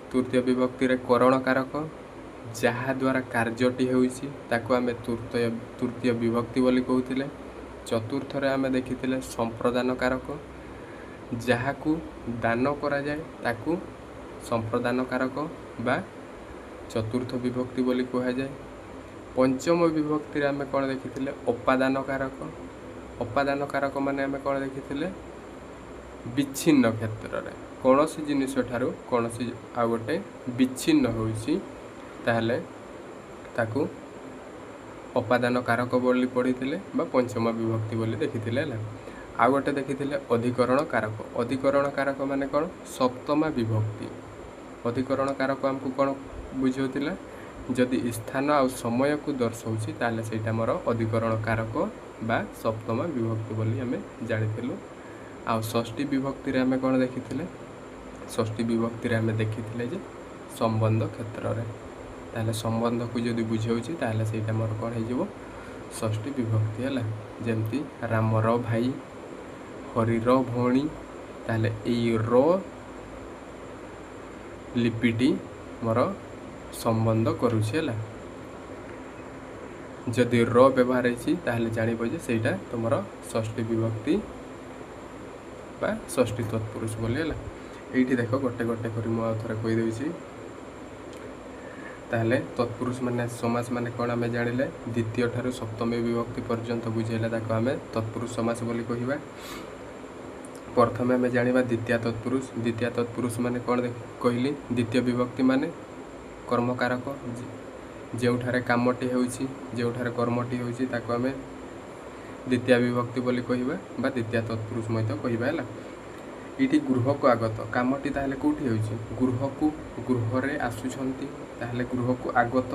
ତୃତୀୟ ବିଭକ୍ତିରେ କରଣ କାରକ, ଯାହାଦ୍ୱାରା କାର୍ଯ୍ୟଟି ହେଉଛି ତାକୁ ଆମେ ତୃତୀୟ ବିଭକ୍ତି ବୋଲି କହୁଥିଲେ। ଚତୁର୍ଥରେ ଆମେ ଦେଖିଥିଲେ ସମ୍ପ୍ରଦାନ କାରକ, ଯାହାକୁ ଦାନ କରାଯାଏ ତାକୁ ସମ୍ପ୍ରଦାନ କାରକ ବା ଚତୁର୍ଥ ବିଭକ୍ତି ବୋଲି କୁହାଯାଏ। ପଞ୍ଚମ ବିଭକ୍ତିରେ ଆମେ କ'ଣ ଦେଖିଥିଲେ? ଅପାଦାନ କାରକ। ଅପାଦାନ କାରକ ମାନେ ଆମେ କ'ଣ ଦେଖିଥିଲେ? ବିଚ୍ଛିନ୍ନ କ୍ଷେତ୍ରରେ କୌଣସି ଜିନିଷ ଠାରୁ କୌଣସି ଆଉ ଗୋଟେ ବିଚ୍ଛିନ୍ନ ହେଉଛି, ତାହେଲେ ତାକୁ ଅପାଦାନ କାରକ ବୋଲି ପଢ଼ିଥିଲେ ବା ପଞ୍ଚମ ବିଭକ୍ତି ବୋଲି ଦେଖିଥିଲେ। ହେଲା, ଆଉ ଗୋଟେ ଦେଖିଥିଲେ ଅଧିକରଣ କାରକ। ଅଧିକରଣ କାରକ ମାନେ କ'ଣ? ସପ୍ତମା ବିଭକ୍ତି। ଅଧିକରଣ କାରକ ଆମକୁ କ'ଣ ବୁଝାଉଥିଲା? ଯଦି ସ୍ଥାନ ଆଉ ସମୟକୁ ଦର୍ଶାଉଛି, ତାହେଲେ ସେଇଟା ଆମର ଅଧିକରଣ କାରକ ବା ସପ୍ତମା ବିଭକ୍ତି ବୋଲି ଆମେ ଜାଣିଥିଲୁ। ଆଉ ଷଷ୍ଠୀ ବିଭକ୍ତିରେ ଆମେ କ'ଣ ଦେଖିଥିଲେ? ଷଷ୍ଠୀ ବିଭକ୍ତିରେ ଆମେ ଦେଖିଥିଲେ ଯେ ସମ୍ବନ୍ଧ କ୍ଷେତ୍ରରେ, ତାହେଲେ ସମ୍ବନ୍ଧକୁ ଯଦି ବୁଝାଉଛି, ତାହେଲେ ସେଇଟା ମୋର କ'ଣ ହେଇଯିବ? ଷଷ୍ଠୀ ବିଭକ୍ତି। ହେଲା, ଯେମିତି ରାମର ଭାଇ, ହରିର ଭଉଣୀ, ତାହେଲେ ଏଇ ର ଲିପିଟି ମୋର ସମ୍ବନ୍ଧ କରୁଛି। ହେଲା, ଯଦି ର ବ୍ୟବହାର ହେଇଛି, ତାହେଲେ ଜାଣିବ ଯେ ସେଇଟା ତୁମର ଷଷ୍ଠୀ ବିଭକ୍ତି ବା ଷଷ୍ଠୀ ତତ୍ପୁରୁଷ ବୋଲି। ହେଲା, ଏଇଠି ଦେଖ, ଗୋଟେ ଗୋଟେ କରି ମୁଁ ଆଉ ଥରେ କହିଦେଉଛି। ତାହେଲେ ତତ୍ପୁରୁଷ ମାନେ ସମାସ ମାନେ କ'ଣ ଆମେ ଜାଣିଲେ। ଦ୍ୱିତୀୟ ଠାରୁ ସପ୍ତମୀ ବିଭକ୍ତି ପର୍ଯ୍ୟନ୍ତ ବୁଝେଇଲେ ତାକୁ ଆମେ ତତ୍ପୁରୁଷ ସମାସ ବୋଲି କହିବା। ପ୍ରଥମେ ଆମେ ଜାଣିବା ଦ୍ୱିତୀୟ ତତ୍ପୁରୁଷ। ଦ୍ୱିତୀୟ ତତ୍ପୁରୁଷ ମାନେ କ'ଣ କହିଲି? ଦ୍ୱିତୀୟ ବିଭକ୍ତି ମାନେ କର୍ମକାରକ। ଯେଉଁଠାରେ କାମଟି ହେଉଛି, ଯେଉଁଠାରେ କର୍ମଟି ହେଉଛି, ତାକୁ ଆମେ ଦ୍ୱିତୀୟ ବିଭକ୍ତି ବୋଲି କହିବା ବା ଦ୍ୱିତୀୟ ତତ୍ପୁରୁଷ ମଧ୍ୟ କହିବା। ହେଲା, ଏଇଠି ଗୃହକୁ ଆଗତ କାମଟି ତାହେଲେ କେଉଁଠି ହେଉଛି? ଗୃହକୁ, ଗୃହରେ ଆସୁଛନ୍ତି, ତାହେଲେ ଗୃହକୁ ଆଗତ,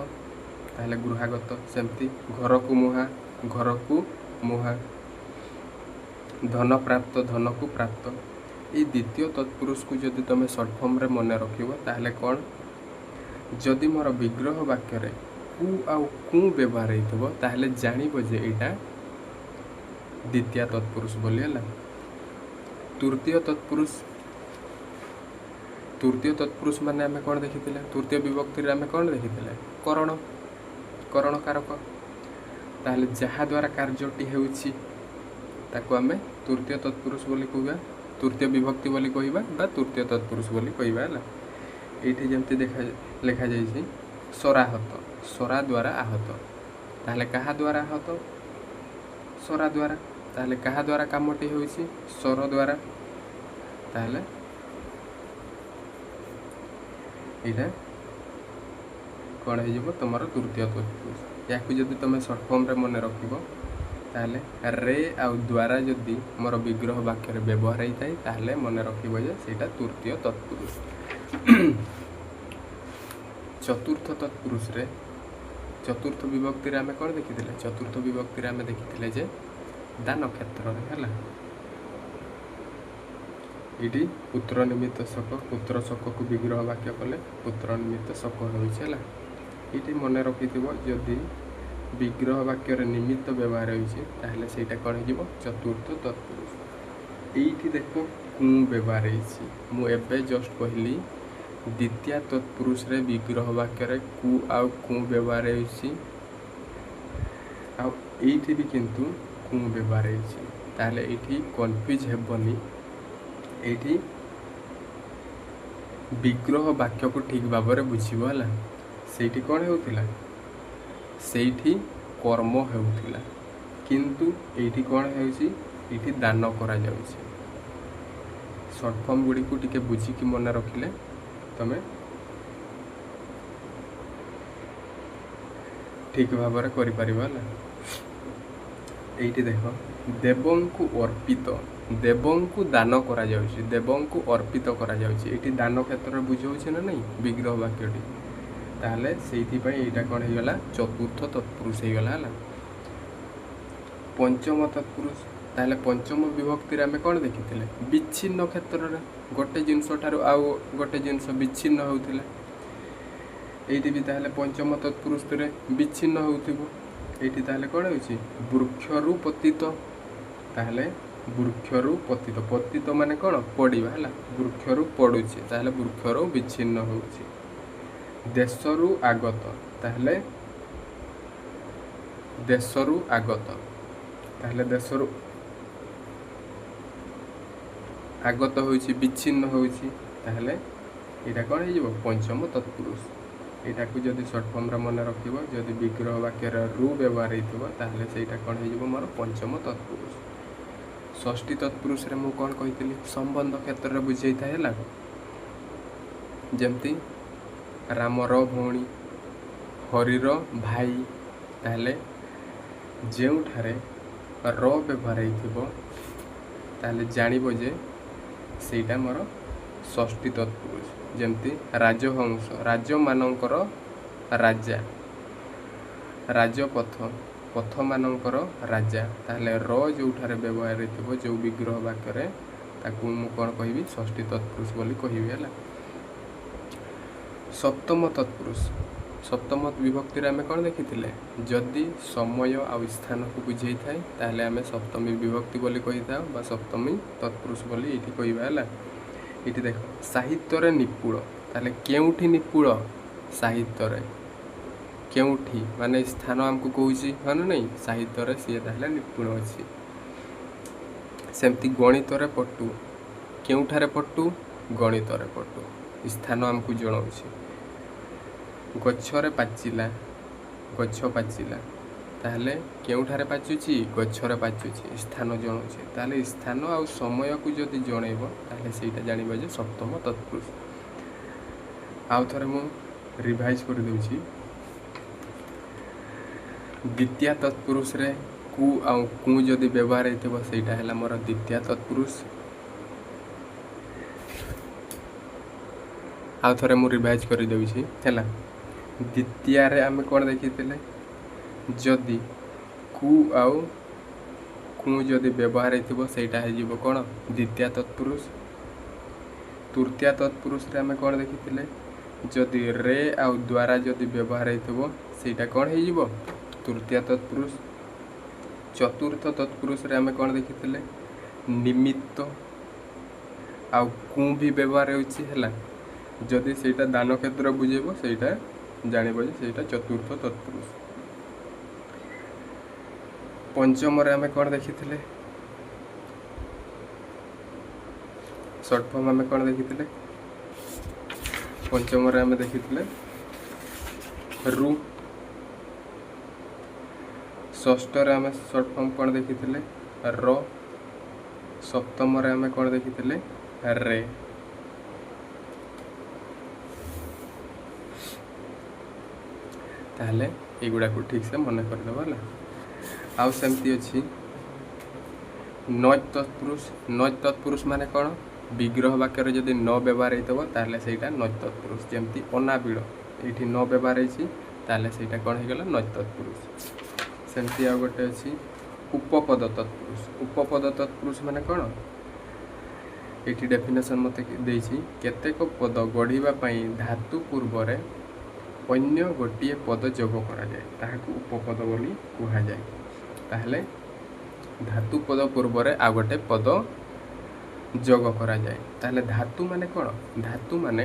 ତାହେଲେ ଗୃହାଗତ। ସେମିତି ଘରକୁ ମୁହାଁ, ଘରକୁ ମୁହାଁ। ଧନ ପ୍ରାପ୍ତ, ଧନକୁ ପ୍ରାପ୍ତ। ଏଇ ଦ୍ୱିତୀୟ ତତ୍ପୁରୁଷକୁ ଯଦି ତୁମେ ସର୍ଟ ଫର୍ମରେ ମନେ ରଖିବ, ତାହେଲେ କ'ଣ? ଯଦି ମୋର ବିଗ୍ରହ ବାକ୍ୟରେ କୁ ଆଉ କୁଁ ବ୍ୟବହାର ହେଇଥିବ, ତାହେଲେ ଜାଣିବ ଯେ ଏଇଟା ଦ୍ୱିତୀୟ ତତ୍ପୁରୁଷ ବୋଲି। ହେଲା, ତୃତୀୟ ତତ୍ପୁରୁଷ। ତୃତୀୟ ତତ୍ପୁରୁଷ ମାନେ ଆମେ କ'ଣ ଦେଖିଥିଲେ? ତୃତୀୟ ବିଭକ୍ତିରେ ଆମେ କ'ଣ ଦେଖିଥିଲେ? କରଣ, କରଣ କାରକ। ତାହେଲେ ଯାହା ଦ୍ୱାରା କାର୍ଯ୍ୟଟି ହେଉଛି, ତାକୁ ଆମେ ତୃତୀୟ ତତ୍ପୁରୁଷ ବୋଲି କହିବା, ତୃତୀୟ ବିଭକ୍ତି ବୋଲି କହିବା ବା ତୃତୀୟ ତତ୍ପୁରୁଷ ବୋଲି କହିବା। ହେଲା, ଏଇଠି ଯେମିତି ଦେଖା ଲେଖାଯାଇଛି ଶରାହତ, ଶରା ଦ୍ୱାରା ଆହତ। ତାହେଲେ କାହା ଦ୍ୱାରା ଆହତ? ଶରା ଦ୍ୱାରା। ତାହେଲେ କାହା ଦ୍ୱାରା କାମଟି ହେଉଛି? ଶର ଦ୍ୱାରା। ତାହେଲେ ଏଇଟା କ'ଣ ହେଇଯିବ ତୁମର? ତୃତୀୟ ତତ୍ପୁରୁଷ। ୟାକୁ ଯଦି ତୁମେ ସର୍ଟ ଫର୍ମରେ ମନେ ରଖିବ, ତାହେଲେ ରେ ଆଉ ଦ୍ୱାରା ଯଦି ମୋର ବିଗ୍ରହ ବାକ୍ୟରେ ବ୍ୟବହାର ହେଇଥାଏ, ତାହେଲେ ମନେ ରଖିବ ଯେ ସେଇଟା ତୃତୀୟ ତତ୍ପୁରୁଷ। ଚତୁର୍ଥ ତତ୍ପୁରୁଷରେ, ଚତୁର୍ଥ ବିଭକ୍ତିରେ ଆମେ କ'ଣ ଦେଖିଥିଲେ? ଚତୁର୍ଥ ବିଭକ୍ତିରେ ଆମେ ଦେଖିଥିଲେ ଯେ ଦାନ କ୍ଷେତ୍ରରେ। ହେଲା, ଏଇଠି ପୁତ୍ର ନିମିତ୍ତ ଶୋକ, ପୁତ୍ର ଶୋକକୁ ବିଗ୍ରହ ବାକ୍ୟ କଲେ ପୁତ୍ର ନିମିତ୍ତ ଶୋକ ହେଉଛି। ହେଲା, ଏଇଠି ମନେ ରଖିଥିବ, ଯଦି ବିଗ୍ରହ ବାକ୍ୟରେ ନିମିତ୍ତ ବ୍ୟବହାର ହେଉଛି, ତାହେଲେ ସେଇଟା କ'ଣ ହେଇଯିବ? ଚତୁର୍ଥ ତତ୍ପୁରୁଷ। ଏଇଠି ଦେଖ, କୁଁ ବ୍ୟବହାର ହେଇଛି। ମୁଁ ଏବେ ଜଷ୍ଟ କହିଲି, ଦ୍ୱିତୀୟ ତତ୍ପୁରୁଷରେ ବିଗ୍ରହ ବାକ୍ୟରେ କୁ ଆଉ କୁଁ ବ୍ୟବହାର ହେଉଛି, ଆଉ ଏଇଠି ବି କିନ୍ତୁ କୁଁ ବ୍ୟବହାର ହେଇଛି। ତାହେଲେ ଏଇଠି କନଫ୍ୟୁଜ୍ ହେବନି। ଏଇଠି ବିଗ୍ରହ ବାକ୍ୟକୁ ଠିକ୍ ଭାବରେ ବୁଝିବ। ହେଲା, ସେଇଠି କ'ଣ ହେଉଥିଲା? ସେଇଠି କର୍ମ ହେଉଥିଲା, କିନ୍ତୁ ଏଇଠି କ'ଣ ହେଉଛି? ଏଇଠି ଦାନ କରାଯାଉଛି। ସର୍ଟ ଫର୍ମ ଗୁଡ଼ିକୁ ଟିକେ ବୁଝିକି ମନେ ରଖିଲେ ତମେ ଠିକ୍ ଭାବରେ କରିପାରିବ। ହେଲା, ଏଇଠି ଦେଖ, ଦେବଙ୍କୁ ଅର୍ପିତ, ଦେବଙ୍କୁ ଦାନ କରାଯାଉଛି, ଦେବଙ୍କୁ ଅର୍ପିତ କରାଯାଉଛି। ଏଇଠି ଦାନ କ୍ଷେତ୍ରରେ ବୁଝାଉଛି ନା ନାହିଁ ବିଗ୍ରହ ବାକ୍ୟଟି? ତାହେଲେ ସେଇଥିପାଇଁ ଏଇଟା କ'ଣ ହେଇଗଲା? ଚତୁର୍ଥ ତତ୍ପୁରୁଷ ହେଇଗଲା। ହେଲା, ପଞ୍ଚମ ତତ୍ପୁରୁଷ। ତାହେଲେ ପଞ୍ଚମ ବିଭକ୍ତିରେ ଆମେ କ'ଣ ଦେଖିଥିଲେ? ବିଚ୍ଛିନ୍ନ କ୍ଷେତ୍ରରେ ଗୋଟେ ଜିନିଷ ଠାରୁ ଆଉ ଗୋଟେ ଜିନିଷ ବିଚ୍ଛିନ୍ନ ହେଉଥିଲା। ଏଇଠି ବି ତାହେଲେ ପଞ୍ଚମ ତତ୍ପୁରୁଷରେ ବିଚ୍ଛିନ୍ନ ହେଉଥିବ। ଏଇଠି ତାହେଲେ କ'ଣ ହେଉଛି? ବୃକ୍ଷରୁ ପତିତ। ତାହେଲେ ବୃକ୍ଷରୁ ପତିତ, ପତିତ ମାନେ କ'ଣ? ପଡ଼ିବା। ହେଲା, ବୃକ୍ଷରୁ ପଡ଼ୁଛି, ତାହେଲେ ବୃକ୍ଷରୁ ବିଚ୍ଛିନ୍ନ ହେଉଛି। ଦେଶରୁ ଆଗତ, ତାହେଲେ ଦେଶରୁ ଆଗତ, ତାହେଲେ ଦେଶରୁ ଆଗତ ହେଉଛି, ବିଚ୍ଛିନ୍ନ ହେଉଛି, ତାହେଲେ ଏଇଟା କ'ଣ ହେଇଯିବ? ପଞ୍ଚମ ତତ୍ପୁରୁଷ। ଏଇଟାକୁ ଯଦି ସର୍ଟ ଫର୍ମରେ ମନେ ରଖିବ, ଯଦି ବିଗ୍ରହ ବାକ୍ୟରେ ରୁ ବ୍ୟବହାର ହେଇଥିବ, ତାହେଲେ ସେଇଟା କ'ଣ ହେଇଯିବ ମୋର? ପଞ୍ଚମ ତତ୍ପୁରୁଷ। ଷଷ୍ଠୀ ତତ୍ପୁରୁଷରେ ମୁଁ କ'ଣ କହିଥିଲି? ସମ୍ବନ୍ଧ କ୍ଷେତ୍ରରେ ବୁଝେଇଥାଏ, ହେଲା? ଯେମିତି ରାମର ଭଉଣୀ, ହରିର ଭାଇ। ତାହେଲେ ଯେଉଁଠାରେ ର ବ୍ୟବହାର ହେଇଥିବ, ତାହେଲେ ଜାଣିବ ଯେ ସେଇଟା ମୋର ଷଷ୍ଠୀ ତତ୍ପୁରୁଷ। ଯେମିତି ରାଜହଂସ, ରାଜମାନଙ୍କର ରାଜା। ରାଜପଥ, ପଥମାନଙ୍କର ରାଜା। ତାହେଲେ ର ଯେଉଁଠାରେ ବ୍ୟବହାର ହେଇଥିବ ଯେଉଁ ବିଗ୍ରହ ବାକ୍ୟରେ, ତାକୁ ମୁଁ କ'ଣ କହିବି? ଷଷ୍ଠୀ ତତ୍ପୁରୁଷ ବୋଲି କହିବି, ହେଲା? ସପ୍ତମ ତତ୍ପୁରୁଷ। ସପ୍ତମ ବିଭକ୍ତିରେ ଆମେ କ'ଣ ଦେଖିଥିଲେ? ଯଦି ସମୟ ଆଉ ସ୍ଥାନକୁ ବୁଝେଇଥାଏ, ତାହେଲେ ଆମେ ସପ୍ତମୀ ବିଭକ୍ତି ବୋଲି କହିଥାଉ ବା ସପ୍ତମୀ ତତ୍ପୁରୁଷ ବୋଲି ଏଇଠି କହିବା, ହେଲା? ଏଇଠି ଦେଖ, ସାହିତ୍ୟରେ ନିପୁଣ। ତାହେଲେ କେଉଁଠି ନିପୁଣ? ସାହିତ୍ୟରେ। କେଉଁଠି ମାନେ ସ୍ଥାନ ଆମକୁ କହୁଛି, ହଁ ନା ନାହିଁ? ସାହିତ୍ୟରେ ସିଏ ତାହେଲେ ନିପୁଣ ଅଛି। ସେମିତି ଗଣିତରେ ପଟୁ। କେଉଁଠାରେ ପଟୁ? ଗଣିତରେ ପଟୁ। ସ୍ଥାନ ଆମକୁ ଜଣାଉଛି। ଗଛରେ ପାଚିଲା, ଗଛ ପାଚିଲା। ତାହେଲେ କେଉଁଠାରେ ପାଚୁଛି? ଗଛରେ ପାଚୁଛି। ସ୍ଥାନ ଜଣାଉଛି। ତାହେଲେ ସ୍ଥାନ ଆଉ ସମୟକୁ ଯଦି ଜଣେଇବ, ତାହେଲେ ସେଇଟା ଜାଣିବ ଯେ ସପ୍ତମ ତତ୍ପୁରୁଷ। ଆଉ ଥରେ ମୁଁ ରିଭାଇଜ୍ କରିଦେଉଛି। ଦ୍ୱିତୀୟ ତତ୍ପୁରୁଷରେ କୁ ଆଉ କୁ ଯଦି ବ୍ୟବହାର ହେଇଥିବ, ସେଇଟା ହେଲା ମୋର ଦ୍ୱିତୀୟ ତତ୍ପୁରୁଷ। ଆଉ ଥରେ ମୁଁ ରିଭାଇଜ୍ କରିଦେଉଛି, ହେଲା? ଦ୍ୱିତୀୟରେ ଆମେ କ'ଣ ଦେଖିଥିଲେ? ଯଦି କୁ ଆଉ କୁ ଯଦି ବ୍ୟବହାର ହେଇଥିବ, ସେଇଟା ହେଇଯିବ କ'ଣ? ଦ୍ୱିତୀୟ ତତ୍ପୁରୁଷ। ତୃତୀୟ ତତ୍ପୁରୁଷରେ ଆମେ କ'ଣ ଦେଖିଥିଲେ? ଯଦି ରେ ଆଉ ଦ୍ୱାରା ଯଦି ବ୍ୟବହାର ହେଇଥିବ, ସେଇଟା କ'ଣ ହେଇଯିବ? ତୃତୀୟ ତତ୍ପୁରୁଷ। ଚତୁର୍ଥ ତତ୍ପୁରୁଷରେ ଆମେ କ'ଣ ଦେଖିଥିଲେ? ନିମିତ୍ତ ଆଉ କୁ ବି ବ୍ୟବହାର ହେଉଛି, ହେଲା? ଯଦି ସେଇଟା ଦାନ କ୍ଷେତ୍ର ବୁଝେଇବ, ସେଇଟା ଜାଣିବ ଯେ ସେଇଟା ଚତୁର୍ଥ ତତ୍ପୁରୁଷ। ପଞ୍ଚମରେ ଆମେ କ'ଣ ଦେଖିଥିଲେ? ସର୍ଟ ଫର୍ମ ଆମେ କ'ଣ ଦେଖିଥିଲେ? ପଞ୍ଚମରେ ଆମେ ଦେଖିଥିଲେ ରୁ। ଷଷ୍ଠରେ ଆମେ ସର୍ଟ ଫର୍ମ କ'ଣ ଦେଖିଥିଲେ? ର। ସପ୍ତମରେ ଆମେ କ'ଣ ଦେଖିଥିଲେ? ରେ। ତାହେଲେ ଏଇଗୁଡ଼ାକୁ ଠିକ୍ସେ ମନେ କରିଦେବ, ହେଲା? ଆଉ ସେମିତି ଅଛି ନଚ୍ ତତ୍ପୁରୁଷ। ନଚ୍ ତତ୍ପୁରୁଷ ମାନେ କ'ଣ? ବିଗ୍ରହ ବାକ୍ୟରେ ଯଦି ନ ବ୍ୟବହାର ହେଇଥିବ, ତାହେଲେ ସେଇଟା ନଚ୍ ତତ୍ପୁରୁଷ। ଯେମିତି ଅନାବିଳ, ଏଇଠି ନ ବ୍ୟବହାର ହେଇଛି, ତାହେଲେ ସେଇଟା କ'ଣ ହେଇଗଲା? ନଚ୍ ତତ୍ପୁରୁଷ। ସେମିତି ଆଉ ଗୋଟେ ଅଛି ଉପପଦ ତତ୍ପୁରୁଷ। ଉପପଦ ତତ୍ପୁରୁଷ ମାନେ କ'ଣ? ଏଇଠି ଡେଫିନେସନ୍ ମୋତେ ଦେଇଛି, କେତେକ ପଦ ଗଢ଼ିବା ପାଇଁ ଧାତୁ ପୂର୍ବରେ ଅନ୍ୟ ଗୋଟିଏ ପଦ ଯୋଗ କରାଯାଏ, ତାହାକୁ ଉପପଦ ବୋଲି କୁହାଯାଏ। ତାହେଲେ ଧାତୁ ପଦ ପୂର୍ବରେ ଆଉ ଗୋଟେ ପଦ ଯୋଗ କରାଯାଏ। ତାହେଲେ ଧାତୁ ମାନେ କ'ଣ? ଧାତୁ ମାନେ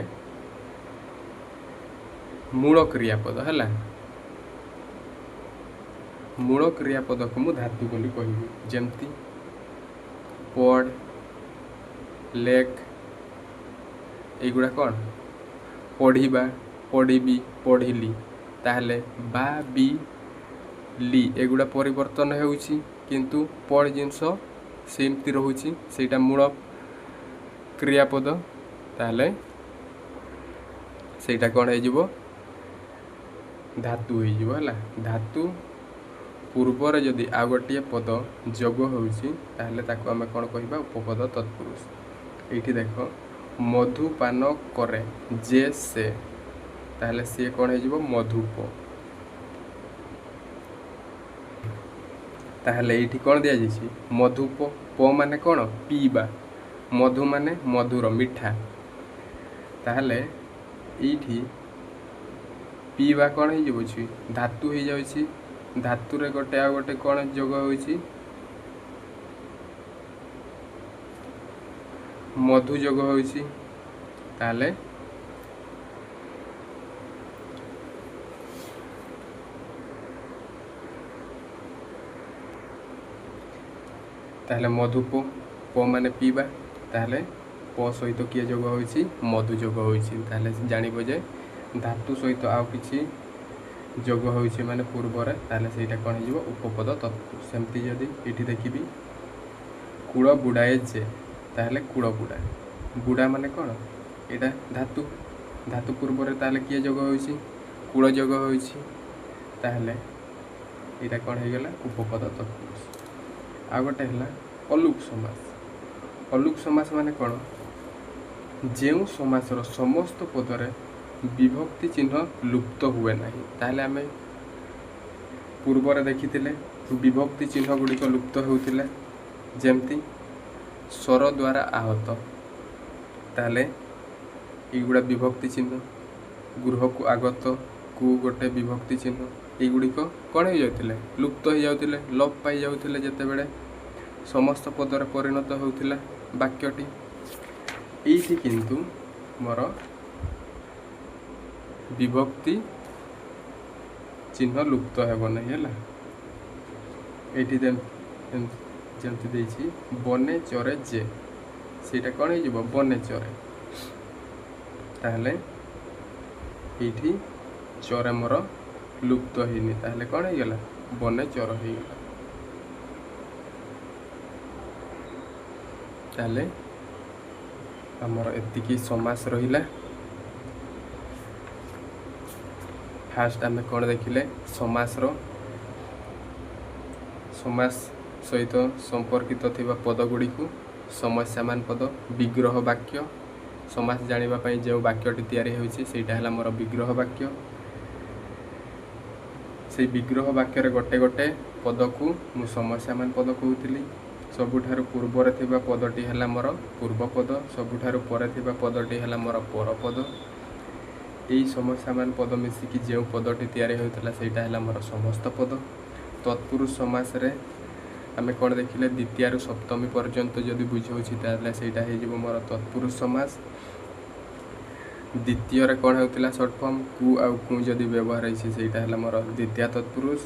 ମୂଳ କ୍ରିୟାପଦ, ହେଲା? ମୂଳ କ୍ରିୟାପଦକୁ ମୁଁ ଧାତୁ ବୋଲି କହିବି। ଯେମିତି ପଢ଼, ଲେଖ, ଏଇଗୁଡ଼ା କ'ଣ? ପଢ଼ିବା, ପଢ଼ିବି, ପଢ଼ିଲି। ତାହେଲେ ବା, ବି, ଲି ଏଗୁଡ଼ା ପରିବର୍ତ୍ତନ ହେଉଛି, କିନ୍ତୁ ପଢ଼ ଜିନିଷ ସେମିତି ରହୁଛି। ସେଇଟା ମୂଳ କ୍ରିୟାପଦ। ତାହେଲେ ସେଇଟା କ'ଣ ହେଇଯିବ? ଧାତୁ ହେଇଯିବ, ହେଲା? ଧାତୁ ପୂର୍ବରେ ଯଦି ଆଉ ଗୋଟିଏ ପଦ ଯୋଗ ହେଉଛି, ତାହେଲେ ତାକୁ ଆମେ କ'ଣ କହିବା? ଉପପଦ ତତ୍ପୁରୁଷ। ଏଇଠି ଦେଖ, ମଧୁପାନ କରେ ଯେ ସେ, ତାହେଲେ ସିଏ କ'ଣ ହେଇଯିବ? ମଧୁପ। ତାହେଲେ ଏଇଠି କ'ଣ ଦିଆଯାଇଛି? ମଧୁପ। ପ ମାନେ କ'ଣ? ପିଇବା। ମଧୁ ମାନେ ମଧୁର, ମିଠା। ତାହେଲେ ଏଇଠି ପିଇବା କ'ଣ ହେଇଯାଉଛି? ଧାତୁ ହେଇଯାଉଛି। ଧାତୁରେ ଗୋଟେ ଆଉ ଗୋଟେ କ'ଣ ଯୋଗ ହେଉଛି? ମଧୁ ଯୋଗ ହେଉଛି। ତାହେଲେ ମଧୁପ, ପ ମାନେ ପିଇବା। ତାହେଲେ ପ ସହିତ କିଏ ଯୋଗ ହୋଇଛି? ମଧୁ ଯୋଗ ହୋଇଛି। ତାହେଲେ ଜାଣିବ ଯେ ଧାତୁ ସହିତ ଆଉ କିଛି ଯୋଗ ହେଉଛି ମାନେ ପୂର୍ବରେ, ତାହେଲେ ସେଇଟା କ'ଣ ହେଇଯିବ? ଉପପଦ ତତ୍ପୁରୁଷ। ସେମିତି ଯଦି ଏଇଠି ଦେଖିବି କୂଳ ବୁଡ଼ାଏ ଯେ, ତାହେଲେ କୂଳ ବୁଡ଼ା, ବୁଡ଼ା ମାନେ କ'ଣ? ଏଇଟା ଧାତୁ, ଧାତୁ ପୂର୍ବରେ ତାହେଲେ କିଏ ଯୋଗ ହେଉଛି? କୂଳ ଯୋଗ ହେଉଛି। ତାହେଲେ ଏଇଟା କ'ଣ ହେଇଗଲା? ଉପପଦ ତତ୍ପୁରୁଷ। ଆଉ ଗୋଟେ ହେଲା ଅଲୁକ ସମାସ। ଅଲୁକ ସମାସ ମାନେ କ'ଣ? ଯେଉଁ ସମାସର ସମସ୍ତ ପଦରେ ବିଭକ୍ତି ଚିହ୍ନ ଲୁପ୍ତ ହୁଏ ନାହିଁ। ତାହେଲେ ଆମେ ପୂର୍ବରେ ଦେଖିଥିଲେ ବିଭକ୍ତି ଚିହ୍ନ ଗୁଡ଼ିକ ଲୁପ୍ତ ହେଉଥିଲା, ଯେମିତି ସ୍ୱର ଦ୍ୱାରା ଆହତ, ତାହେଲେ ଏଇଗୁଡ଼ା ବିଭକ୍ତି ଚିହ୍ନ। ଗୃହକୁ ଆଗତ, କୁ ଗୋଟେ ବିଭକ୍ତି ଚିହ୍ନ। ଏଇଗୁଡ଼ିକ କ'ଣ ହେଇଯାଉଥିଲେ? ଲୁପ୍ତ ହେଇଯାଉଥିଲେ, ଲୋପ ପାଇଯାଉଥିଲେ ଯେତେବେଳେ ସମସ୍ତ ପଦରେ ପରିଣତ ହେଉଥିଲା ବାକ୍ୟଟି। ଏଇଠି କିନ୍ତୁ ମୋର ବିଭକ୍ତି ଚିହ୍ନ ଲୁପ୍ତ ହେବ ନାହିଁ। ହେଲା, ଏଇଠି ଯେମିତି ଦେଇଛି ବନେ ଚରେ ଯେ, ସେଇଟା କ'ଣ ହେଇଯିବ? ବନେ ଚରେ। ତାହେଲେ ଏଇଠି ଚରେ ମୋର ଲୁପ୍ତ ହେଇନି, ତାହେଲେ କ'ଣ ହେଇଗଲା? ବନେ ଚର ହେଇଗଲା। ତାହେଲେ ଆମର ଏତିକି ସମାସ ରହିଲା। ଫାଷ୍ଟ ଆମେ କ'ଣ ଦେଖିଲେ? ସମାସର ସମାସ ସହିତ ସମ୍ପର୍କିତ ଥିବା ପଦ ଗୁଡ଼ିକୁ, ସମସ୍ୟାମାନ ପଦ, ବିଗ୍ରହ ବାକ୍ୟ। ସମାସ ଜାଣିବା ପାଇଁ ଯେଉଁ ବାକ୍ୟଟି ତିଆରି ହେଉଛି ସେଇଟା ହେଲା ମୋର ବିଗ୍ରହ ବାକ୍ୟ। ସେଇ ବିଗ୍ରହ ବାକ୍ୟରେ ଗୋଟେ ଗୋଟେ ପଦକୁ ମୁଁ ସମସ୍ୟାମାନ ପଦ କହୁଥିଲି। ସବୁଠାରୁ ପୂର୍ବରେ ଥିବା ପଦଟି ହେଲା ମୋର ପୂର୍ବ ପଦ, ସବୁଠାରୁ ପରେ ଥିବା ପଦଟି ହେଲା ମୋର ପରପଦ। ଏଇ ସମସ୍ୟାମାନ ପଦ ମିଶିକି ଯେଉଁ ପଦଟି ତିଆରି ହେଉଥିଲା ସେଇଟା ହେଲା ମୋର ସମସ୍ତ ପଦ। ତତ୍ପୁରୁଷ ସମାସରେ ଆମେ କ'ଣ ଦେଖିଲେ? ଦ୍ୱିତୀୟାରୁ ସପ୍ତମୀ ପର୍ଯ୍ୟନ୍ତ ଯଦି ବୁଝାଉଛି ତାହେଲେ ସେଇଟା ହେଇଯିବ ମୋର ତତ୍ପୁରୁଷ ସମାସ। ଦ୍ୱିତୀୟରେ କ'ଣ ହେଉଥିଲା? ସର୍ଟ ଫର୍ମ କୁ ଆଉ କୁ ଯଦି ବ୍ୟବହାର ହେଇଛି ସେଇଟା ହେଲା ମୋର ଦ୍ୱିତୀୟ ତତ୍ପୁରୁଷ।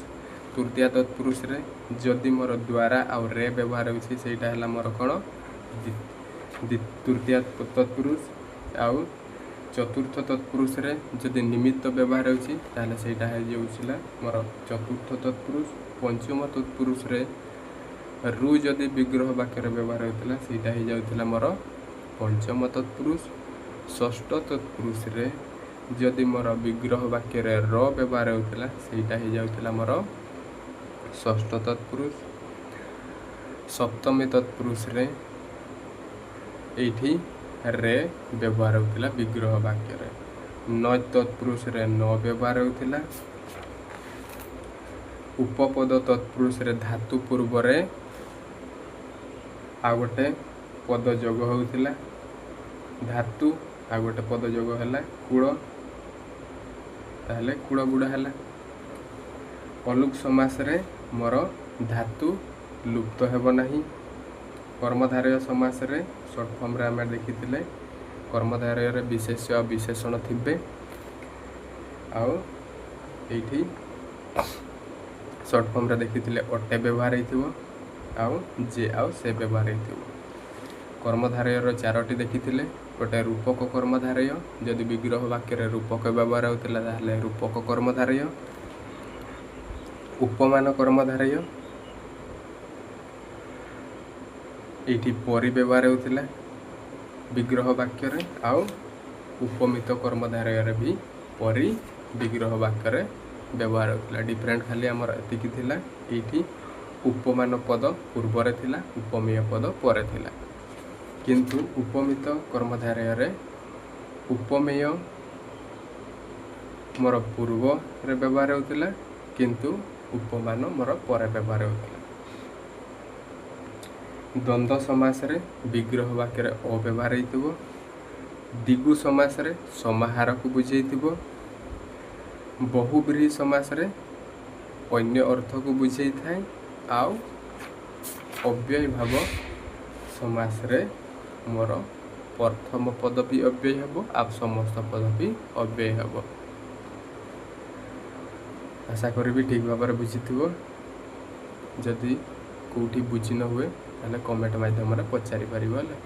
ତୃତୀୟ ତତ୍ପୁରୁଷରେ ଯଦି ମୋର ଦ୍ୱାରା ଆଉ ରେ ବ୍ୟବହାର ହେଉଛି ସେଇଟା ହେଲା ମୋର କ'ଣ? ତୃତୀୟ ତତ୍ପୁରୁଷ। ଆଉ ଚତୁର୍ଥ ତତ୍ପୁରୁଷରେ ଯଦି ନିମିତ୍ତ ବ୍ୟବହାର ହେଉଛି ତାହେଲେ ସେଇଟା ହେଇଯାଉଥିଲା ମୋର ଚତୁର୍ଥ ତତ୍ପୁରୁଷ। ପଞ୍ଚମ ତତ୍ପୁରୁଷରେ ରୁ ଯଦି ବିଗ୍ରହ ବାକ୍ୟରେ ବ୍ୟବହାର ହେଉଥିଲା ସେଇଟା ହେଇଯାଉଥିଲା ମୋର ପଞ୍ଚମ ତତ୍ପୁରୁଷ। ଷଷ୍ଠ ତତ୍ପୁରୁଷରେ ଯଦି ମୋର ବିଗ୍ରହ ବାକ୍ୟରେ ର ବ୍ୟବହାର ହେଉଥିଲା ସେଇଟା ହେଇଯାଉଥିଲା ମୋର ଷଷ୍ଠ ତତ୍ପୁରୁଷ। ସପ୍ତମୀ ତତ୍ପୁରୁଷରେ ଏଇଠି ରେ ବ୍ୟବହାର ହେଉଥିଲା ବିଗ୍ରହ ବାକ୍ୟରେ। ନ ତତ୍ପୁରୁଷରେ ନ ବ୍ୟବହାର ହେଉଥିଲା। ଉପପଦ ତତ୍ପୁରୁଷରେ ଧାତୁ ପୂର୍ବରେ ଆଉ ଗୋଟେ ପଦ ଯୋଗ ହେଉଥିଲା, ଧାତୁ ଆଉ ଗୋଟେ ପଦ ଯୋଗ ହେଲା କୂଳ, ତାହେଲେ କୂଳ ବୁଡ଼ା ହେଲା। ଅଲୁକ ସମାସରେ ମୋର ଧାତୁ ଲୁପ୍ତ ହେବ ନାହିଁ। କର୍ମଧାରୟ ସମାସରେ ସର୍ଟ ଫର୍ମରେ ଆମେ ଦେଖିଥିଲେ କର୍ମଧାରୟରେ ବିଶେଷ୍ୟ ଆଉ ବିଶେଷଣ ଥିବେ। ଆଉ ଏଇଠି ସର୍ଟ ଫର୍ମରେ ଦେଖିଥିଲେ ଅଟେ ବ୍ୟବହାର ହେଇଥିବ ଆଉ ଯେ ଆଉ ସେ ବ୍ୟବହାର ହେଇଥିବ। କର୍ମଧାରୟର ଚାରୋଟି ଦେଖିଥିଲେ, ଗୋଟେ ରୂପକ କର୍ମଧାରୟ, ଯଦି ବିଗ୍ରହ ବାକ୍ୟରେ ରୂପକ ବ୍ୟବହାର ହେଉଥିଲା ତାହେଲେ ରୂପକ କର୍ମଧାରୟ, ଉପମାନ କର୍ମଧାରୟ, ଏଇଠି ପରି ବ୍ୟବହାର ହେଉଥିଲା ବିଗ୍ରହ ବାକ୍ୟରେ, ଆଉ ଉପମିତ କର୍ମଧାରୟରେ ବି ପରି ବିଗ୍ରହ ବାକ୍ୟରେ ବ୍ୟବହାର ହେଉଥିଲା। ଡିଫରେଣ୍ଟ ଖାଲି ଆମର ଏତିକି ଥିଲା, ଏଇଠି ଉପମାନ ପଦ ପୂର୍ବରେ ଥିଲା, ଉପମେୟ ପଦ ପରେ ଥିଲା। କିନ୍ତୁ ଉପମିତ କର୍ମଧାରୟରେ ଉପମେୟ ମୋର ପୂର୍ବରେ ବ୍ୟବହାର ହେଉଥିଲା, କିନ୍ତୁ ଉପମାନ ମୋର ପରେ ବ୍ୟବହାର ହେଉଥିଲା। ଦ୍ୱନ୍ଦ୍ୱ ସମାସରେ ବିଗ୍ରହ ବାକ୍ୟରେ ଅ ବ୍ୟବହାର ହେଇଥିବ, ଦ୍ୱିଗୁ ସମାସରେ ସମାହାରକୁ ବୁଝେଇଥିବ, ବହୁବ୍ରୀହି ସମାସରେ ଅନ୍ୟ ଅର୍ଥକୁ ବୁଝେଇଥାଏ, ଆଉ ଅବ୍ୟୟ ଭାବ ସମାସରେ ମୋର ପ୍ରଥମ ପଦ ବି ଅବ୍ୟୟ ହେବ ଆଉ ସମସ୍ତ ପଦ ବି ଅବ୍ୟୟ ହେବ। ଆଶା କରିବି ଠିକ୍ ଭାବରେ ବୁଝିଥିବ। ଯଦି କେଉଁଠି ବୁଝି ନ ହୁଏ ତାହେଲେ କମେଣ୍ଟ ମାଧ୍ୟମରେ ପଚାରି ପାରିବ। ହେଲା।